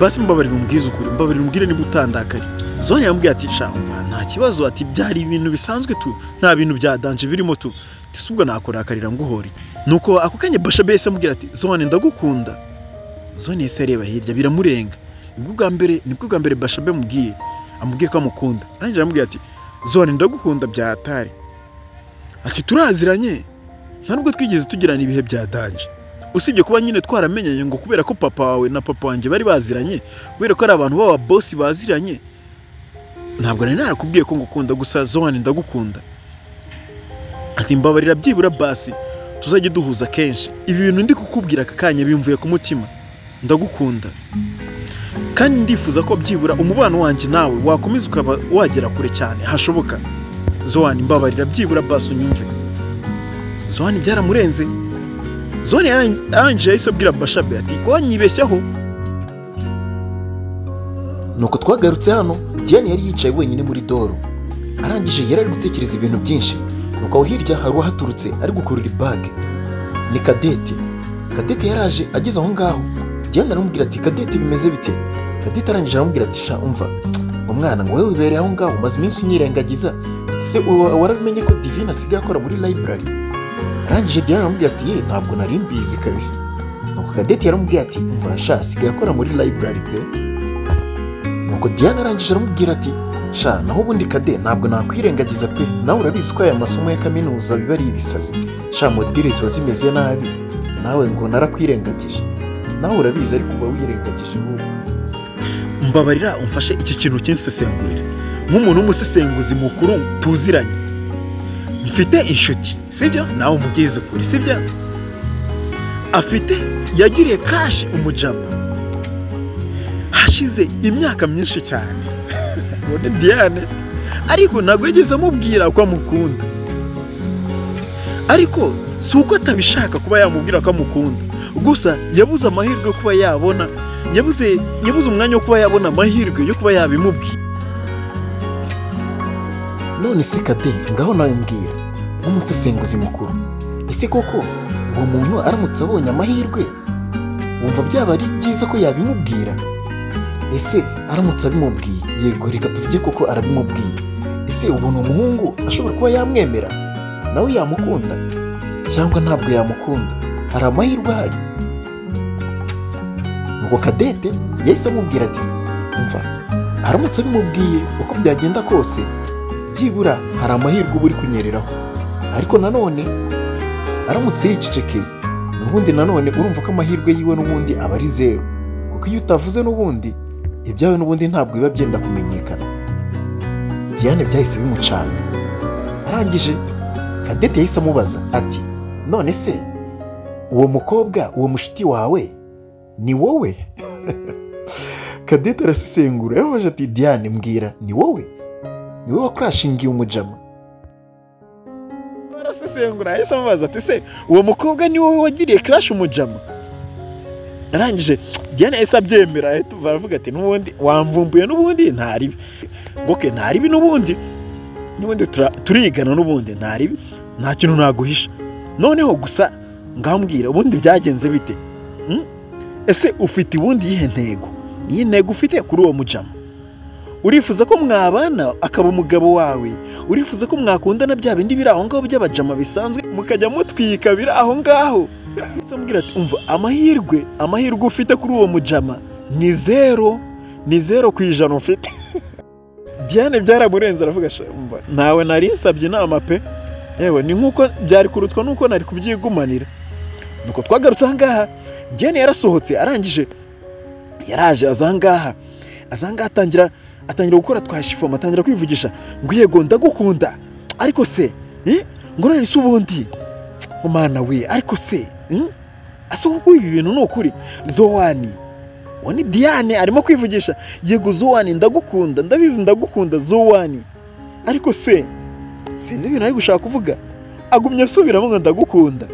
Basi mbabarira umbwize ukuri, mbabarira umbwire niba utandakariye. Zowani yaramubwira ati sha nta kibazo, ati byari ibintu bisanzwe tu, nta bintu bya danger birimo tu, ati ubwo nakurakarira nguhore. Nuko ako kanya Bashabe yahise amubwira ati Zowani ndagukunda. Zowani yahise areba hirya biramurenga. Nibwo bwa mbere Bashabe amubwiye ko amukunda. Arangije aramubwira ati Zowani ndagukunda bya hatari, ati turaziranye nta nubwo twigeze tugirana ibihe bya danger, usibye kuba nyine twaramenyanye ngo kubera ko papa wawe na papa wanjye bari baziranye, kubera ko ari abantu b'aba boss baziranye, ntabwo nari narakubwiye ko ngukunda, gusa Zowani ndagukunda. Ati mbabarira byibura basi tuzajye duhuza kenshi, ibi bintu ndi kukubwira aka kanya bimvuye ku mutima, ndagukunda kandi ndifuza ko byibura umubano wanjye nawe wakomeza ukaba wagera kure cyane hashoboka. Zowani mbabarira byibura basi unyumve. Zowani byaramurenze. Zowani yarangije yahise abwira Bashabe ati ko wanyibeshyaho. Nuko twagarutse hano, Diane yari yicaye wenyine muri doro, arangije yari ari gutekereza ibintu byinshi. Nuko aho hirya hari uwahaturutse ari gukurura ibage, ni Kadete. Kadete yaraje ageze aho ngaho, Diane aramubwira ati Kadete bimeze bite? Kadete arangije aramubwira ati sha umva umwana ngo wowe wibereye aho ngaho umaze iminsi unyirengagiza, ati se warabimenye ko Divine asigaye akora muri library? Arangije Diane aramubwira ati ye ntabwo nari mbizi kabisa. Nuko Kadete yaramubwiye ati umva sha asigaye akora muri library pe. Nuko Diane arangije aramubwira ati sha naho ubundi Kade ntabwo nakwirengagiza pe, nawe urabizi ko aya masomo ya kaminuza biba ari ibisazi, sha modire ziba zimeze nabi, nawe ngo narakwirengagije, nawe urabizi ariko uba wirengagije ahubwo. Mbabarira umfashe iki kintu kinsesengurira nk'umuntu w'umusesenguzi mukuru tuziranye, mfite inshuti sibyo, nawe umubwize ukuri sibyo, afite yagiriye crash umujama hashize imyaka myinshi cyane ubone Diane, ariko ntabwo yigeze amubwira ko amukunda, ariko si uko atabishaka kuba yamubwira ko amukunda, gusa yabuze amahirwe yo kuba yabona, yabuze umwanya wo kuba yabona amahirwe yo kuba yabimubwira. None se Kade ngaho nawe mbwira nk'umusesenguzi mukuru, ese koko uwo muntu aramutse abonye amahirwe wumva byaba ari byiza ko yabimubwira? Ese aramutse abimubwiye, yego reka tuvuge koko arabimubwiye, ese ubona umuhungu ashobora kuba yamwemera nawe yamukunda cyangwa ntabwo yamukunda? Hari amahirwe ahari. Nuko Kadete yahise amubwira ati umva aramutse abimubwiye uko byagenda kose byibura hari amahirwe uba uri kunyereraho, ariko nanone aramutse yicecekeye n'ubundi nanone urumva ko amahirwe yiwe n'ubundi aba ari zero, kuko iyo utavuze n'ubundi ibyawe n'ubundi ntabwo biba byenda kumenyekana. Diane byahise bimucanga. Arangije Kadete yahise amubaza ati none se uwo mukobwa uwo mushuti wawe ni wowe? Kadete arasesengura yaramubaje ati Diane mbwira ni wowe? Ni wowe wakurashingiye umujama? Arasesengura yahise amubaza ati se uwo mukobwa ni wowe wagiriye crash umujama? Arangije Diane yahise abyemera, baravuga ati n'ubundi wamvumbuye n'ubundi ntaribi, ngo ke ntaribi n'ubundi turigana n'ubundi ntaribi, nta kintu naguhisha, noneho gusa ngambwira ubundi byagenze bite? Ese ufite ubundi yihe ntego? Niyi ntego ufite kuri uwo mujama? Urifuza ko mwabana akaba umugabo wawe? Urifuza ko mwakundana bya bindi biri aho ngaho by'abajama bisanzwe mukajya mutwika biri aho ngaho? Ese ambwira ati umva amahirwe ufite kuri uwo mujama ni 0, ni 0% ufite. Diane byaramurenze aravuga ntawe nari nsabye inama pe, yewe ni nkuko byari kurutwa nuko nari kubyigumanira. Nuko twagarutse aha ngaha, Diane yarasohotse arangije yaraje aza aha ngaha atangira gukora twashifoma, atangira kwivugisha ngo yego ndagukunda ariko se ngo none se ubundi umwana we ariko se ase kuko ibi bintu ni ukuri. Zowani wani Diane arimo kwivugisha yego Zowani ndagukunda ndabizi ndagukunda Zowani ariko se sinzi ibintu ari gushaka kuvuga, agumye asubiramo ngo ndagukunda.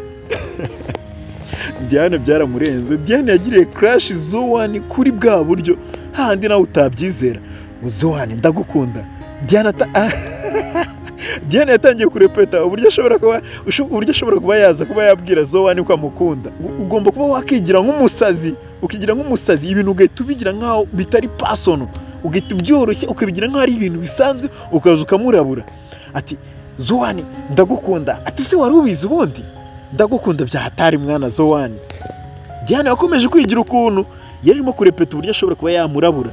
Diane byaramurenze. Diane yagiriye crash Zowani kuri bwa buryo handi nawe utabyizera ngo Zowani ndagukunda. Diane yatangiye kurepeta uburyo ashobora kuba yaza kuba yabwira Zowani ko amukunda. Ugomba kuba wakigira nk'umusazi, ukigira nk'umusazi ibintu ugahita ubigira nkaho bitari personal, ugahita ubyoroshye ukabigira nkaho ari ibintu bisanzwe, ukaza ukamurabura ati Zowani ndagukunda, ati se wari ubizi ubundi ndagukunda bya hatari mwana Zowani. Diane yakomeje kwigira ukuntu yari arimo kurepeta uburyo ashobora kuba yamurabura,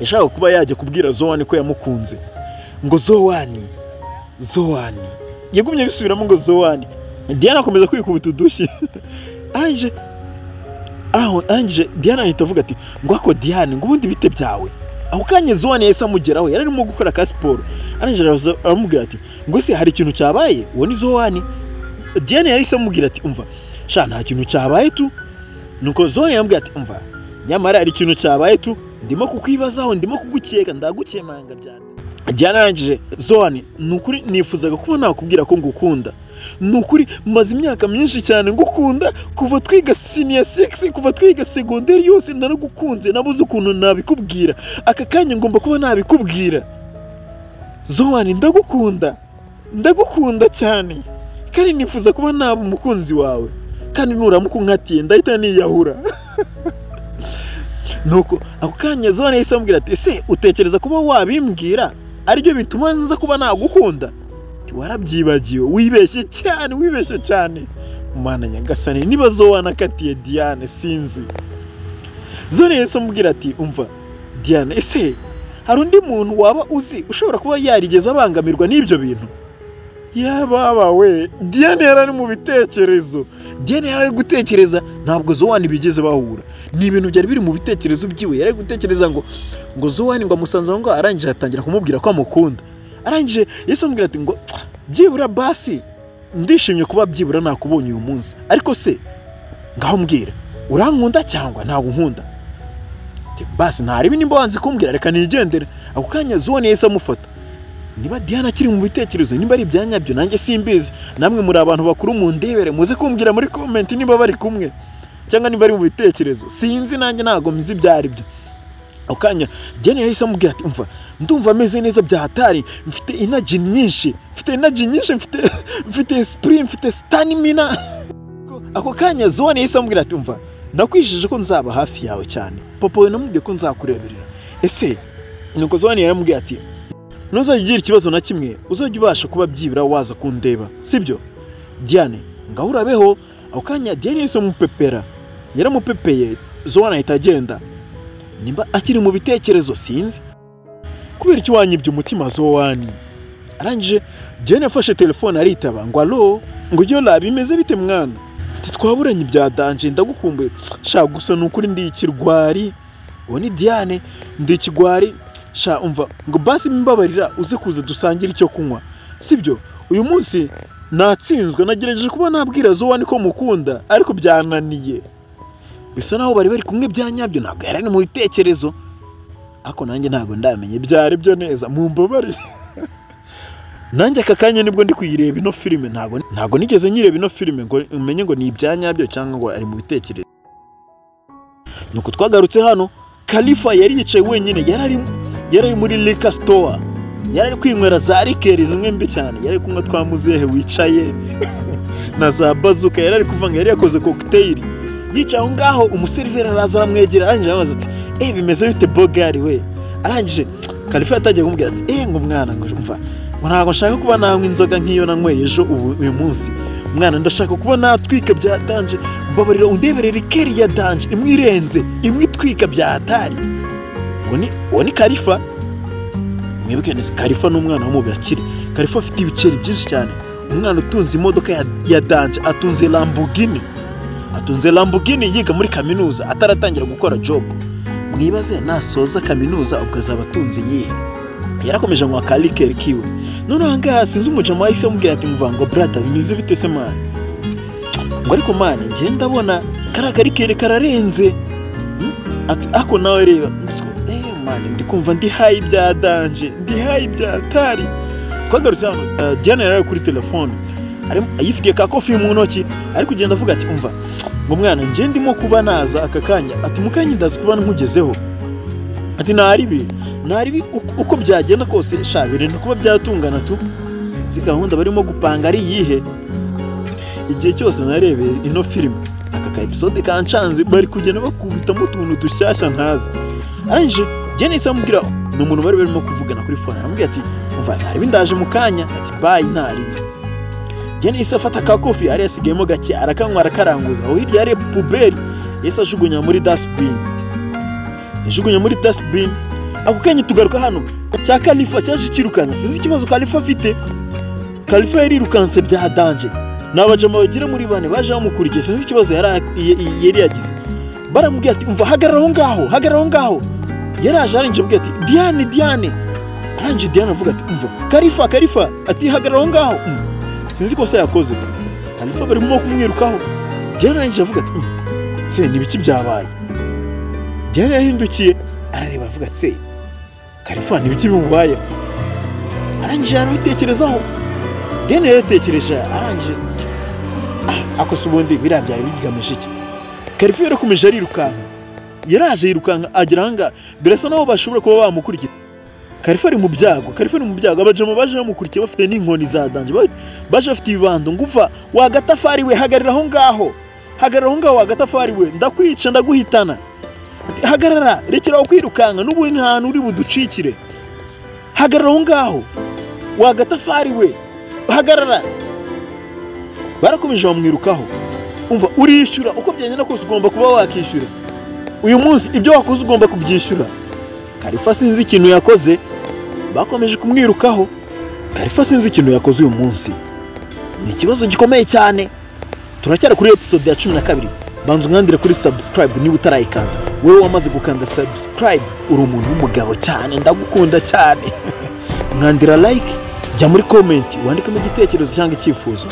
yashaka kuba yajya kubwira Zowani ko yamukunze ngo Zowani Zowani, yagumye bisubiramo ngo Zowani. Diane akomeza kwikubita udushyi arangije Diane ahita avuga ati ngo ako Diane ngo ubundi bite byawe. Ako kanya Zowani yahise amugeraho, yari arimo gukora ka siporo, arangije aramubwira ati ngo se hari ikintu cyabaye? Uwo ni Zowani. Diane yahise amubwira ati umva sha nta kintu cyabaye tu. Nuko Zowani yamubwira ati umva nyamara hari ikintu cyabaye tu, ndimo kukwibazaho, ndimo kugukeka, ndagukemanga byane. Diane arangije Zowani nukuri nifuzaga kuba nakubwira ko ngukunda, nukuri maze imyaka myinshi cyane ngukunda, kuva twiga senior 6 kuva twiga segonderi yose naragukunze, nabuze ukuntu nabikubwira, aka kanya ngomba kuba nabikubwira. Zowani ndagukunda, ndagukunda cyane kandi nifuza kuba naba umukunzi wawe, kandi nuramuka unkatiye ndahita niyahura. Nuko ako kanya Zowani yahise amubwira ati ese utekereza kuba wabimbwira aribyo bituma nza kuba nagukunda? Warabyibagiwe, wibeshye cyane, wibeshye cyane. Mana nyagasani niba Zowani akatiye Diane sinzi. Zowani yahise amubwira ati umva Diane, ese hari undi muntu waba uzi ushobora kuba yarigeze abangamirwa n'ibyo bintu? Yababa we, Diane yari ari mu bitekerezo, Diane yari ari gutekereza, ntabwo Zowani bigeze bahura, ni ibintu byari biri mu bitekerezo byiwe. Yari gutekereza ngo Zowani ngo amusanze ngo arangije atangira kumubwira ko amukunda, arangije yahise amubwira ati ngo byibura basi ndishimye kuba byibura nakubonye uyu munsi, ariko se ngaho mbwira urankunda cyangwa ntabwo unkunda? Basi ntaribi nimba wanze kumbwira reka nigendere. Ako kanya Zowani yahise amufata. Niba Diane akiri mu bitekerezo, niba ari ibyanyabyo nanjye simbizi, namwe muri abantu bakuru mu ndebere muze kumbwira muri comment niba bari kumwe cyangwa niba ari mu bitekerezo, sinzi nanjye ntago nzi byari byo. Ako kanya Diane yahise amubwira ati umva ndumva ameze neza bya hatari, mfite energy nyinshi, mfite energy nyinshi, mfite esprit, mfite stamina. Ako kanya Zowani yahise amubwira ati umva nakwijije ko nzaba hafi yawe cyane, papa we namubwiye ko nzakureberera. Ese nuko Zowani yaramubwiye ati ntuzajya ugira ikibazo na kimwe, uzajya ubasha kuba byibura waza kundeba, sibyo Diane? Ngaho urabeho. Ako kanya Diane yahise amupepera, yaramupepeye, Zowani ahita agenda. Nimba akiri mu bitekerezo sinzi kubera iki wanyibye umutima Zowani. Arangije Diane yafashe telefone aritaba ngo alo, ngo yola bimeze bite mwana? Twaburanye ibya danje ndagukumbuye sha, gusa nukuri ndi ikirwari. Uwo ni Diane, ndi ikigwari sha, umva ngo basi mbabarira uze kuza dusangire icyo kunywa, sibyo? Uyu munsi natsinzwe, nagerageje kuba nabwira Zowani ko mukunda ariko byananiye. Bisa naho bari bari kumwe byanyabyo, ntabwo yari mu bitekerezo, ariko nanjye ntabwo ndamenye byari byo neza, mumbabarire. Nanjye aka kanya nibwo ndi kuyireba ino filime, ntabwo nigeze nyireba ino filime ngo umenye ngo ni ibyanyabyo cyangwa ngo ari mu bitekerezo. Nuko twagarutse hano, Khalifa yari yicaye wenyine, yari ari muri liquor store, yari ari kwinywera za rikeri zimwe mbi cyane, yari kunywa twa muzehe wicaye na za bazuka, yari ari kuvanga, yari yakoze cocktail. Yicaye aho ngaho, umuseriveri araza aramwegera, arangije aramubaza ati bimeze bite bogari we? Arangije Khalifa yatangiye kumubwira ati ngo mwana ngo umva ngo ntabwo nshaka kuba nanywa inzoga nk'iyo nanyweye ejo uyu munsi, mwana ndashaka kuba natwika bya danje, mbabarira undebere rikeri ya danje imwe irenze imwe itwika bya hatari. Uwo ni Khalifa. Mwibuke neza, Karifa ni umwana wo mu bakire. Karifa afite ibiceri byinshi cyane, umwana utunze imodoka ya danger, atunze Lamborghini, atunze Lamborghini yiga muri kaminuza ataratangira gukora job. Mwibaze nasoza kaminuza ubwo azaba atunze iyihe? Yarakomeje anywa ka liqueur kiwe. Noneho aha ngaha sinzi umujama wahise amubwira ati: "Mva ngo brother, bimeze bite se man?" Ngo: "Ariko man, njye ndabona kariya ka liqueur kararenze." Ati: "Ako nawe reba man, ndi kumva ndi high bya danger, ndi high bya tari." Twagarutse hano, Diana yari ari kuri telefone, yifitiye ka coffee mu ntoki, ari kugenda avuga ati: "Umva ngo mwana, njye ndimo kuba naza aka kanya." Ati: "Mu kanya ndaza kuba nkugezeho." Ati: "Ntaribi, ntaribi, uko byagenda kose sha birinda kuba byatungana tu." Sinzi gahunda barimo gupanga ari iyihe. Igihe cyose narebeye ino filime, aka ka episode kancanze, bari kugenda bakubitamo utuntu dushyashya ntazi. Arangije Diana yahise amubwira, ni umuntu bari barimo kuvugana kuri phone, aramubwira ati: "Umva, ntaribi, ndaje mu kanya." Ati: "Bye, ntaribi." Diana yahise afata ka coffee yari yasigayemo gake, arakanywa, arakaranguza. Aho hirya hari poubelle, yahise ajugunya muri dustbin, yajugunya muri dustbin. Ako kanya tugaruka hano, cya Kalifa cyaje kirukanka. Sinzi ikibazo Kalifa afite. Kalifa yarirukanse bya danger, ni abajama bagera muri bane baje bamukurikiye. Sinzi ikibazo yari yagize. Baramubwira ati: "Umva, hagarara aho ngaho, hagarara aho ngaho." Yaraje, arangije amubwira ati: "Diane, Diane." Arangije Diane avuga ati: "Umva Kalifa, Kalifa." Ati: "Hagarara aho ngaho." Sinzi ikosa yakoze. Kalifa barimo kumwirukaho. Diane arangije avuga ati: "Se ni ibiki byabaye?" Diane yahindukiye arareba, avuga ati: "Se Kalifa ni ibiki bimubayeho?" Arangije arabitekerezaho. Diane yaratekereje, arangije: "Ah, ako se ubundi biriya byari bigamije iki?" Kalifa yarakomeje arirukanka, yaraje yirukanka agera ahangaha, birasa naho bashobora kuba bamukurikira. Kalifa ari mu byago, Kalifa ari mu byago. Abajama baje bamukurikiye bafite n'inkoni za danger, baje bafite ibibando ngo: "Uva wa gatafari we, hagarara aho ngaho, hagarara aho ngaho wa gatafari we, ndakwica, ndaguhitana." Ati: "Hagarara, rekera aho kwirukanka, n'ubundi nta hantu uri buducikire, hagarara aho ngaho wa gatafari we, hagarara." Barakomeje bamwirukaho: "Umva, urishyura, uko byagenda kose ugomba kuba wakishyura uyu munsi, ibyo wakoze ugomba kubyishyura." Karifa sinzi ikintu yakoze, bakomeje kumwirukaho. Karifa sinzi ikintu yakoze uyu munsi, ni ikibazo gikomeye cyane. Turacyari kuri episode ya 12. Banza umwandire kuri subscribe niba utarayikanda. Wowe wamaze gukanda subscribe, uri umuntu w'umugabo cyane, ndagukunda cyane. Mwandira like, jya muri comment wandikemo igitekerezo cyangwa icyifuzo.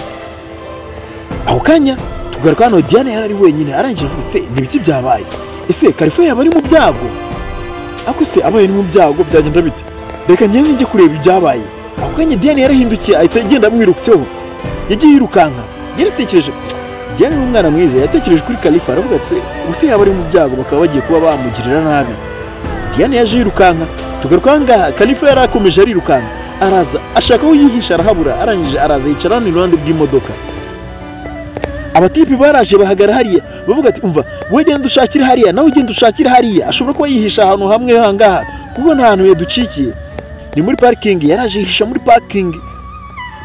Ako kanya tugaruka hano, Diane yari ari wenyine, arangije avuga: "Se ni ibiki byabaye? Ese Karifa yaba ari mu byago? Ariko se abaye ari mu byago byagenda bite? Reka ngende njye kureba ibyabaye." Ako kanya Diane yarahindukiye, ahita agenda amwirutseho, yagiye yirukanka. Yaratekereje, Diane ni umwana mwiza, yatekereje kuri Kalifa, aravuga ati: "Ubuse yaba ari mu byago bakaba bagiye kuba bamugirira nabi?" Diane yaje yirukanka. Tugaruka aha ngaha, Kalifa yari akomeje arirukanka, araza ashaka aho yihisha arahabura. Arangije araza yicara hano iruhande rw'imodoka. Abatipi baraje bahagara hariya, bavuga ati: "Umva, wowe genda ushakire hariya, nawe ugenda ushakire hariya, ashobora kuba yihisha ahantu hamwe aha ngaha kuko nta hantu yaducikiye, ni muri parking." Yaraje yihisha muri parking.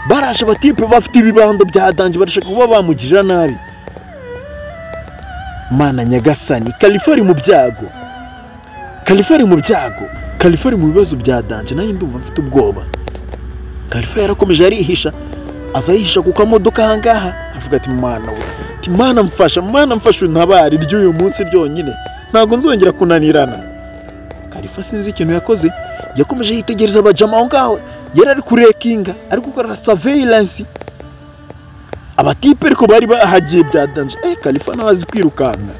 Baraje abatipe bafite ibibando bya danger, barashaka kuba bamugirira nabi. Mana nyagasani, Kalifa ari mu byago, Kalifa ari mu byago, Kalifa ari mu bibazo bya danger, nanjye ndumva mfite ubwoba. Kalifa yarakomeje arihisha, aza yihisha ku kamodoka aha ngaha, avuga ati: "Mana we," ati: "Mana mfasha, Mana mfasha, untabare ry'uyu munsi ryonyine, ntabwo nzongera kunanirana." Kalifa sinzi ikintu yakoze, yakomeje yitegereza abajama aho ngaho, yari ari kurekinga, ari gukora surveillance abatipe, ariko bari bahagiye bya danger. Kalifa nawe azi kwirukanka,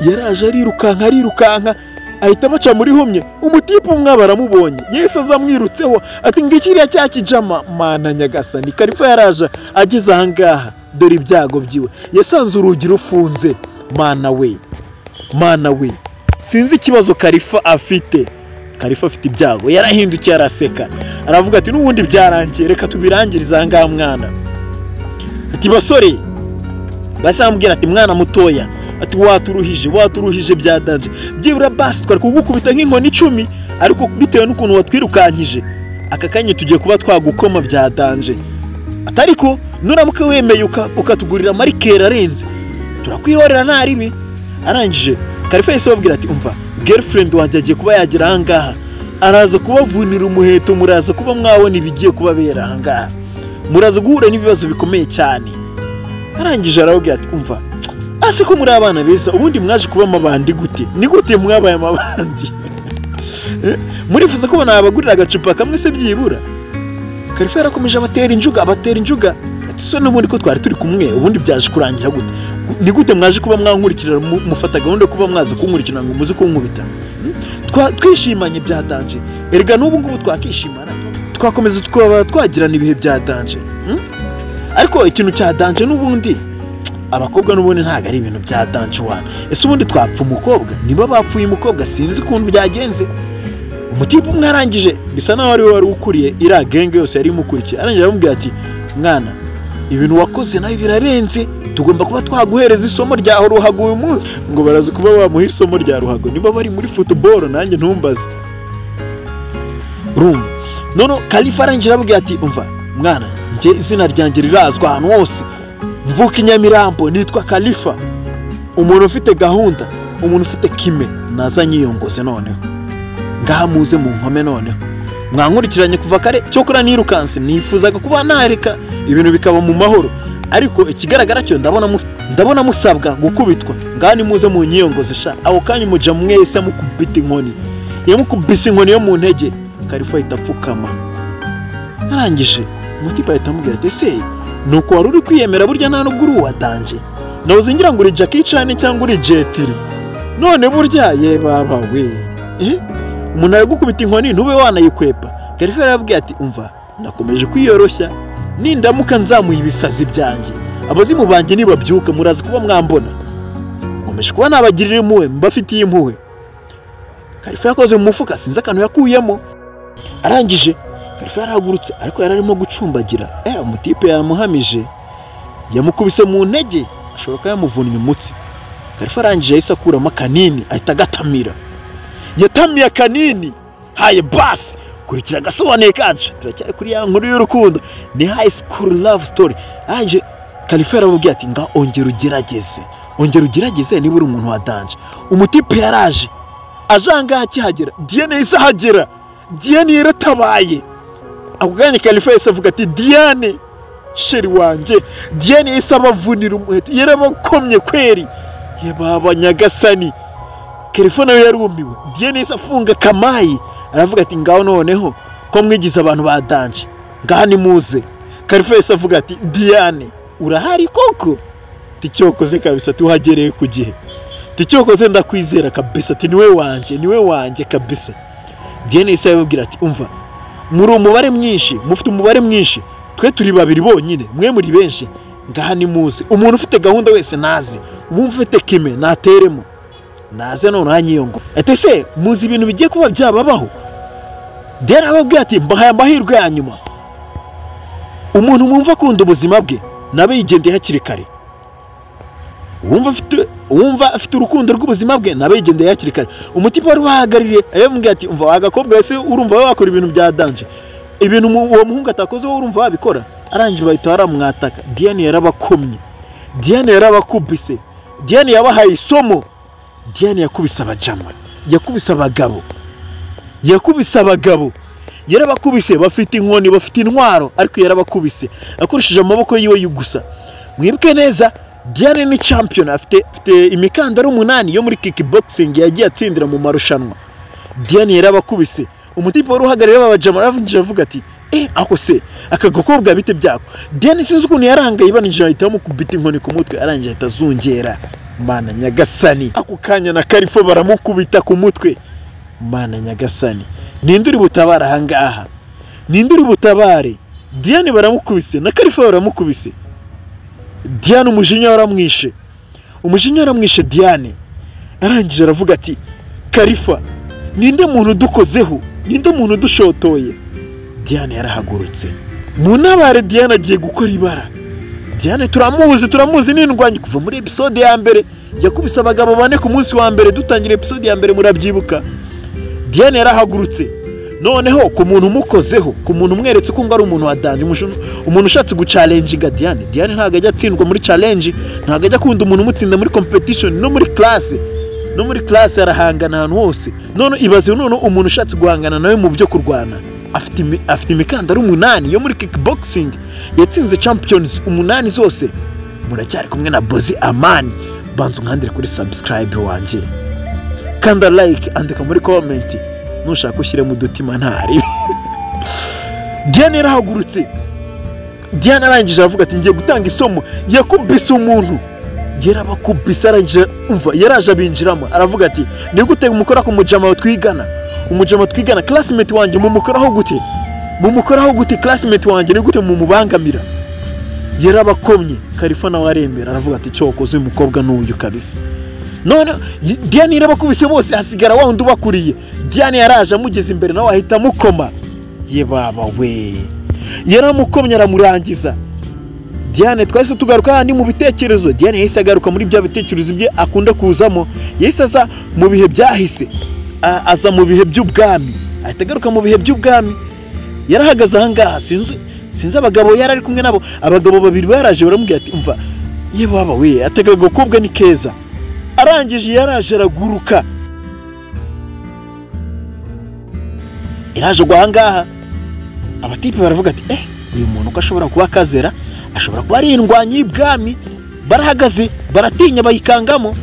yaraje arirukanka, arirukanka, ahita baca muri humye. Umutipe umwe baramubonye, yahise aza amwirutseho, ati: "Ngikiriya cya kijama." Mana nyagasani, Kalifa yaraje ageze aha ngaha, dore ibyago byiwe, yasanze urugi rufunze. Mana we, Mana we, sinzi ikibazo Kalifa afite. Kalifa afite ibyago. Yarahindukiye araseka, aravuga ati: "N'ubundi byarangiye, reka tubirangirize aha ngaha mwana." Ati: "Basore," basi bamubwira ati: "Mwana mutoya," ati: "waturuhije, waturuhije bya danger, byibura basi twari kugukubita nk'inkoni 10, ariko bitewe n'ukuntu watwirukankije, aka kanya tugiye kuba twagukoma bya danger." Ati: "Ariko nuramuka wemeye ukatugurira ama liqueur arenze, turakwihorera, nta ribi." Arangije Kalifa yahise ababwira ati: "Umva, girlfriend wanjye agiye kuba yagera aha ngaha." Araza kubavunira umuheto, muraza kuba mwabona ibigiye kubabera ahangaha, muraza guhura n'ibibazo bikomeye cyane. Arangije arababwira ati umva, ase ko muri abana beza, ubundi mwaje kuba amabandi gute? Ni gute mwabaye amabandi? Murifuza ko nabagurira agacupa kamwe se byibura? Karifa yarakomeje abatera injuga, abatera injuga. Ati se n'ubundi ko twari turi kumwe, ubundi byaje kurangira gute? Ni gute mwaje kuba mwankurikira, mufata gahunda yo kuba mwaza kunkurikira ngo muze kunkubita? Twishimanye bya danger. Erega n'ubu ngubu twakishimana, twakomeza twaba twagirana ibihe bya danger. Ariko ikintu cya danger n'ubundi abakobwa n'ubundi ntabwo ari ibintu bya danger wana. Ese ubundi twapfa umukobwa? Niba bapfuye umukobwa sinzi ukuntu byagenze. Umutipe umwe arangije bisa naho ari we wari ukuriye iriya genge yose yari imukurikiye, arangije aramubwira ati mwana, ibintu wakoze nawe birarenze, tugomba kuba twaguhereza isomo rya ruhago uyu munsi. Ngo baraza kuba bamuha isomo rya ruhago niba bari muri football, nanjye ntumbaze. Urumva none Kalifa arangije aramubwira ati umva mwana, njye izina ryanjye rirazwa ahantu hose, mvuka i Nyamirambo, nitwa Kalifa, umuntu ufite gahunda, umuntu ufite kime, naza nyiyongoze noneho ngaha muze mu nkome. Noneho mwankurikiranye kuva kare, cyokora nirukanse, nifuzaga kuba nareka ibintu bikaba mu mahoro, ariko ikigaragara cyo ndabona musabwa gukubitwa, ngaha nimuze mu nyiyongoze sha. Ako kanya umuja mwese amukubita inkoni, yamukubise inkoni yo mu ntege, Kalifa ahita apfukama. Arangije umutipe ahita amubwira ati ese nuko wari uri kwiyemera burya nta nubwo uri uwa danger, nahoze ngira ngo uri Jackie Chan cyangwa uri Jet Li, none burya ye baba we, umuntu aragukubita inkoni ntube wanayikwepa. Kalifa yarababwiye ati umva, nakomeje kwiyoroshya, nindamuka nzamuye ibisazi byanjye abazimu banjye nibabyuka muraza kuba mwambona, nkomeje kuba nabagirira impuhwe, mbafitiye impuhwe. Kalifa yakoze mu mufuka, sinzi akantu yakuyemo. Arangije Kalifa yarahagurutse, ariko yari arimo gucumbagira. Umutipe yamuhamije, yamukubise mu ntege, ashobora kuba yamuvunnye umutsi. Kalifa arangije yahise akuramo akanini ahita agatamira, yatamiye akanini. Haye basi, kurikira agasobanuye kacu, turacyari kuri ya nkuru y'urukundo, ni high school love story. Arangije Kalifa yarababwiye ati nga ongera ugerageze, ongera ugerageze niba uri umuntu wa danger. Umutipe yaraje aje ahangaha, akihagera Diane yahise ahagera, Diane yaratabaye. Ako kanya Kalifa yahise avuga ati Diane chérie wanjye. Diane yahise abavunira umuheto, yarabakomye kweri, yababa nyagasani. Kalifa nawe yarumiwe. Diane yahise afunga kamayi, aravuga ati ngaho noneho ko mwigize abantu ba danger, ngaha nimuze. Kalifa yahise avuga ati Diane urahari koko? Ticyokoze kabisa, tuhagereye ku gihe, ticyokoze ndakwizera kabisa, ati niwe wanjye, niwe wanjye kabisa. Diane yahise ababwira ati umva, muri umubare mwinshi, mufite umubare mwinshi, twe turi babiri bonyine, mwe muri benshi, ngaha nimuze. Umuntu ufite gahunda wese nazi, ubu ufite kime nateremo, naze none hanyiyongo. Ati se muzi ibintu bigiye kuba byababaho? Diane arababwira ati mbahaye amahirwe ya nyuma, umuntu mwumva akunda ubuzima bwe nabe yigendeye hakiri kare, uwumva afite urukundo rw'ubuzima bwe nabe yigendeye hakiri kare. Umutipe wari wahagarariye yamubwiye ati umva agakobwa wese urumva wakora ibintu bya danger, ibintu uwo muhungu atakoze wowe urumva wabikora. Arangije bahita baramwataka. Diane yarabakomye, Diane yarabakubise, Diane yabahaye isomo. Diane yakubise abajama, yakubise abagabo, yakubise abagabo, yarabakubise, bafite inkoni, bafite intwaro, ariko yarabakubise akoresheje amaboko yiwe gusa. Mwibuke neza Diane ni champion, afite imikandara 8 yo muri kickboxing yagiye atsindira mu marushanwa. Diane yarabakubise. Umutipe wari uhagarariye abajama aravunjije avuga ati ako se aka gakobwa bite byako. Diane sinzi ukuntu yarangaye, ibanije ahita amukubita inkoni ku mutwe, arangije ahita azungera. Mana nyagasani, ako kanya na Kalifa baramukubita ku mutwe. Mana nyagasani, ninde uri butabara ahangaha? Ninde uri butabare? Diane baramukubise na Kalifa baramukubise. Diane umujinya waramwishe, umujinya waramwishe Diane. Arangije aravuga ati Kalifa, ninde muntu udukozeho? Ninde muntu udushotoye? Diane yarahagurutse. Munabare, Diane agiye gukora ibara. Diane turamuzi, turamuzi n'indwanyi kuva muri episode ya mbere, yakubise abagabo 4 ku munsi wa mbere dutangira episode ya mbere, murabyibuka. Diane yarahagurutse. Noneho ku muntu umukozeho, ku muntu umweretse ko ngo ari umuntu wa danger, umuntu ushatse guchallenginga Diane. Diane ntabwo ajya atsindwa muri challenge, ntabwo ajya akunda umuntu umutsinda muri competition, no muri class, No muri class arahangana ahantu hose. None ibaze none umuntu ushatse guhangana nawe mu byo kurwana, afite imikandara 8 yo muri kickboxing, yatsinze champions 8 zose. Muracyari kumwe na Bozi Amani, banza unkandire kuri subscribe wanjye, kanda like, andika muri comment nushaka ushyiremo udutima ntari. Diane yarahagurutse, Diane arangije aravuga ati ngiye gutanga isomo. Yakubise umuntu, yarabakubise, arangije umva yaraje abinjiramo aravuga ati ni gute mukora ku mujama twigana, umujama twigana classmate wanjye mumukoraho gute, mumukoraho gute classmate wanjye, ni gute mumubangamira. Yarabakomye. Karifa nawe aremera aravuga ati cyokoze uyu mukobwa n'uyu kabisa. None Diane yarabakubise bose, hasigara wa wundi ubakuriye. Diane yaraje amugeze imbere nawe ahita amukoma, ye baba we, yaramukomye aramurangiza. Diane twahise tugaruka handi mu bitekerezo. Diane yahise agaruka muri bya bitekerezo bye akunda kuzamo, yahise aza mu bihe byahise, aza mu bihe by'ubwami, ahita agaruka mu bihe by'ubwami. Yarahagaze ahangaha, sinzi abagabo yari ari kumwe nabo, abagabo babiri baraje baramubwira ati umva ye baba we, atega agakobwa ni keza. Arangije yaraje araguruka, iraje gwa ahangaha. Abatipe baravuga ati uyu muntu ko ashobora kuba akazera, ashobora kuba ari indwanyi y'ibwami. Barahagaze baratinya bayikangamo.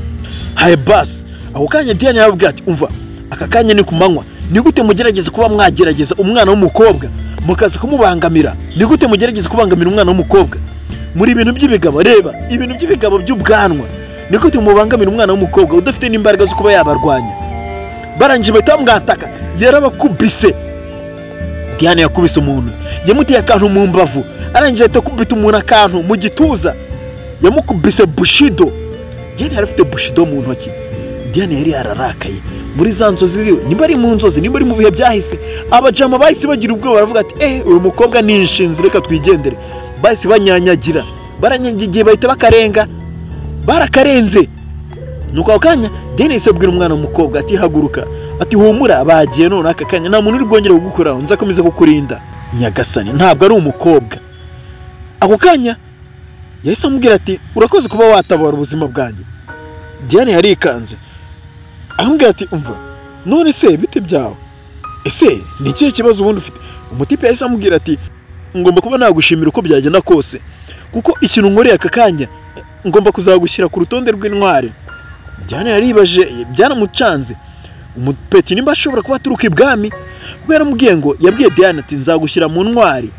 Haye basi ako kanya Diane yarababwira ati umva aka kanya ni ku manywa, ni gute mugerageza kuba mwagerageza umwana w'umukobwa mukaza kumubangamira, ni gute mugerageza kubangamira umwana w'umukobwa muri ibintu by'ibigabo, reba ibintu by'ibigabo by'ubwanwa, ni gute mubangamira umwana w'umukobwa udafite n'imbaraga zo kuba yabarwanya. Barangije bahita bamwataka, yarabakubise. Diane yakubise umuntu, yamuteye akantu mu mbavu, arangije ahita akubita umuntu akantu mu gituza, yamukubise bushido. Diane yari afite bushido mu ntoki. Diane yari yararakaye muri za nzozi ziwe, nimba ari mu nzozi, nimba ari mu bihe byahise. Abajama bahise bagira ubwoba baravuga ati uyu mukobwa ni inshinzi, reka twigendere. Bahise banyanyagira, baranyanyagiye bahita bakarenga, barakarenze. Nuko ako kanya Diane yahise abwira umwana w'umukobwa ati haguruka, ati humura bagiye none aka kanya nta muntu uri bwongere kugukoraho, nzakomeza kukurinda. Nyagasani ntabwo ari umukobwa. Ako kanya yahise amubwira ati urakoze kuba watabara ubuzima bwanjye. Diane yarikanze amubwira ati umva none se bite byawe, ese ni ikihe kibazo ubundi ufite? Umutipe yahise amubwira ati ngomba kuba nagushimira uko byagenda kose, kuko ikintu nkoreye aka kanya ngomba kuzagushyira ku rutonde rw'intwari. Diane yaribaje, byanamucanze. Umupeti nimba ashobora kuba aturuka ibwami, kuko yaramubwiye ngo yabwiye Diane ati nzagushyira mu ntwari.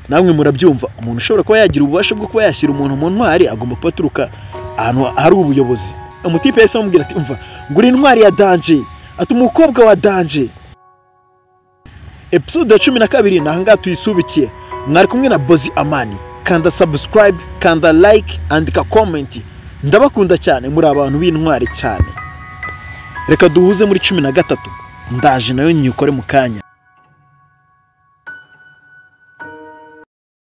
Namwe murabyumva, umuntu ushobora kuba yagira ububasha bwo kuba yashyira umuntu mu ntwari agomba kuba aturuka ahantu hari ubuyobozi. Umutipe yahise amubwira ati umva nguri intwari ya danje, ati umukobwa wa danje. Episode ya 12 na ahangaha tuyisubikiye. Mwari kumwe na Bozi Amani. Kanda subscribe, kanda like, andika comment. Ndabakunda cyane, muri abantu b'intwari cyane. Reka duhuze muri 13, ndaje nayo nyikore mu kanya.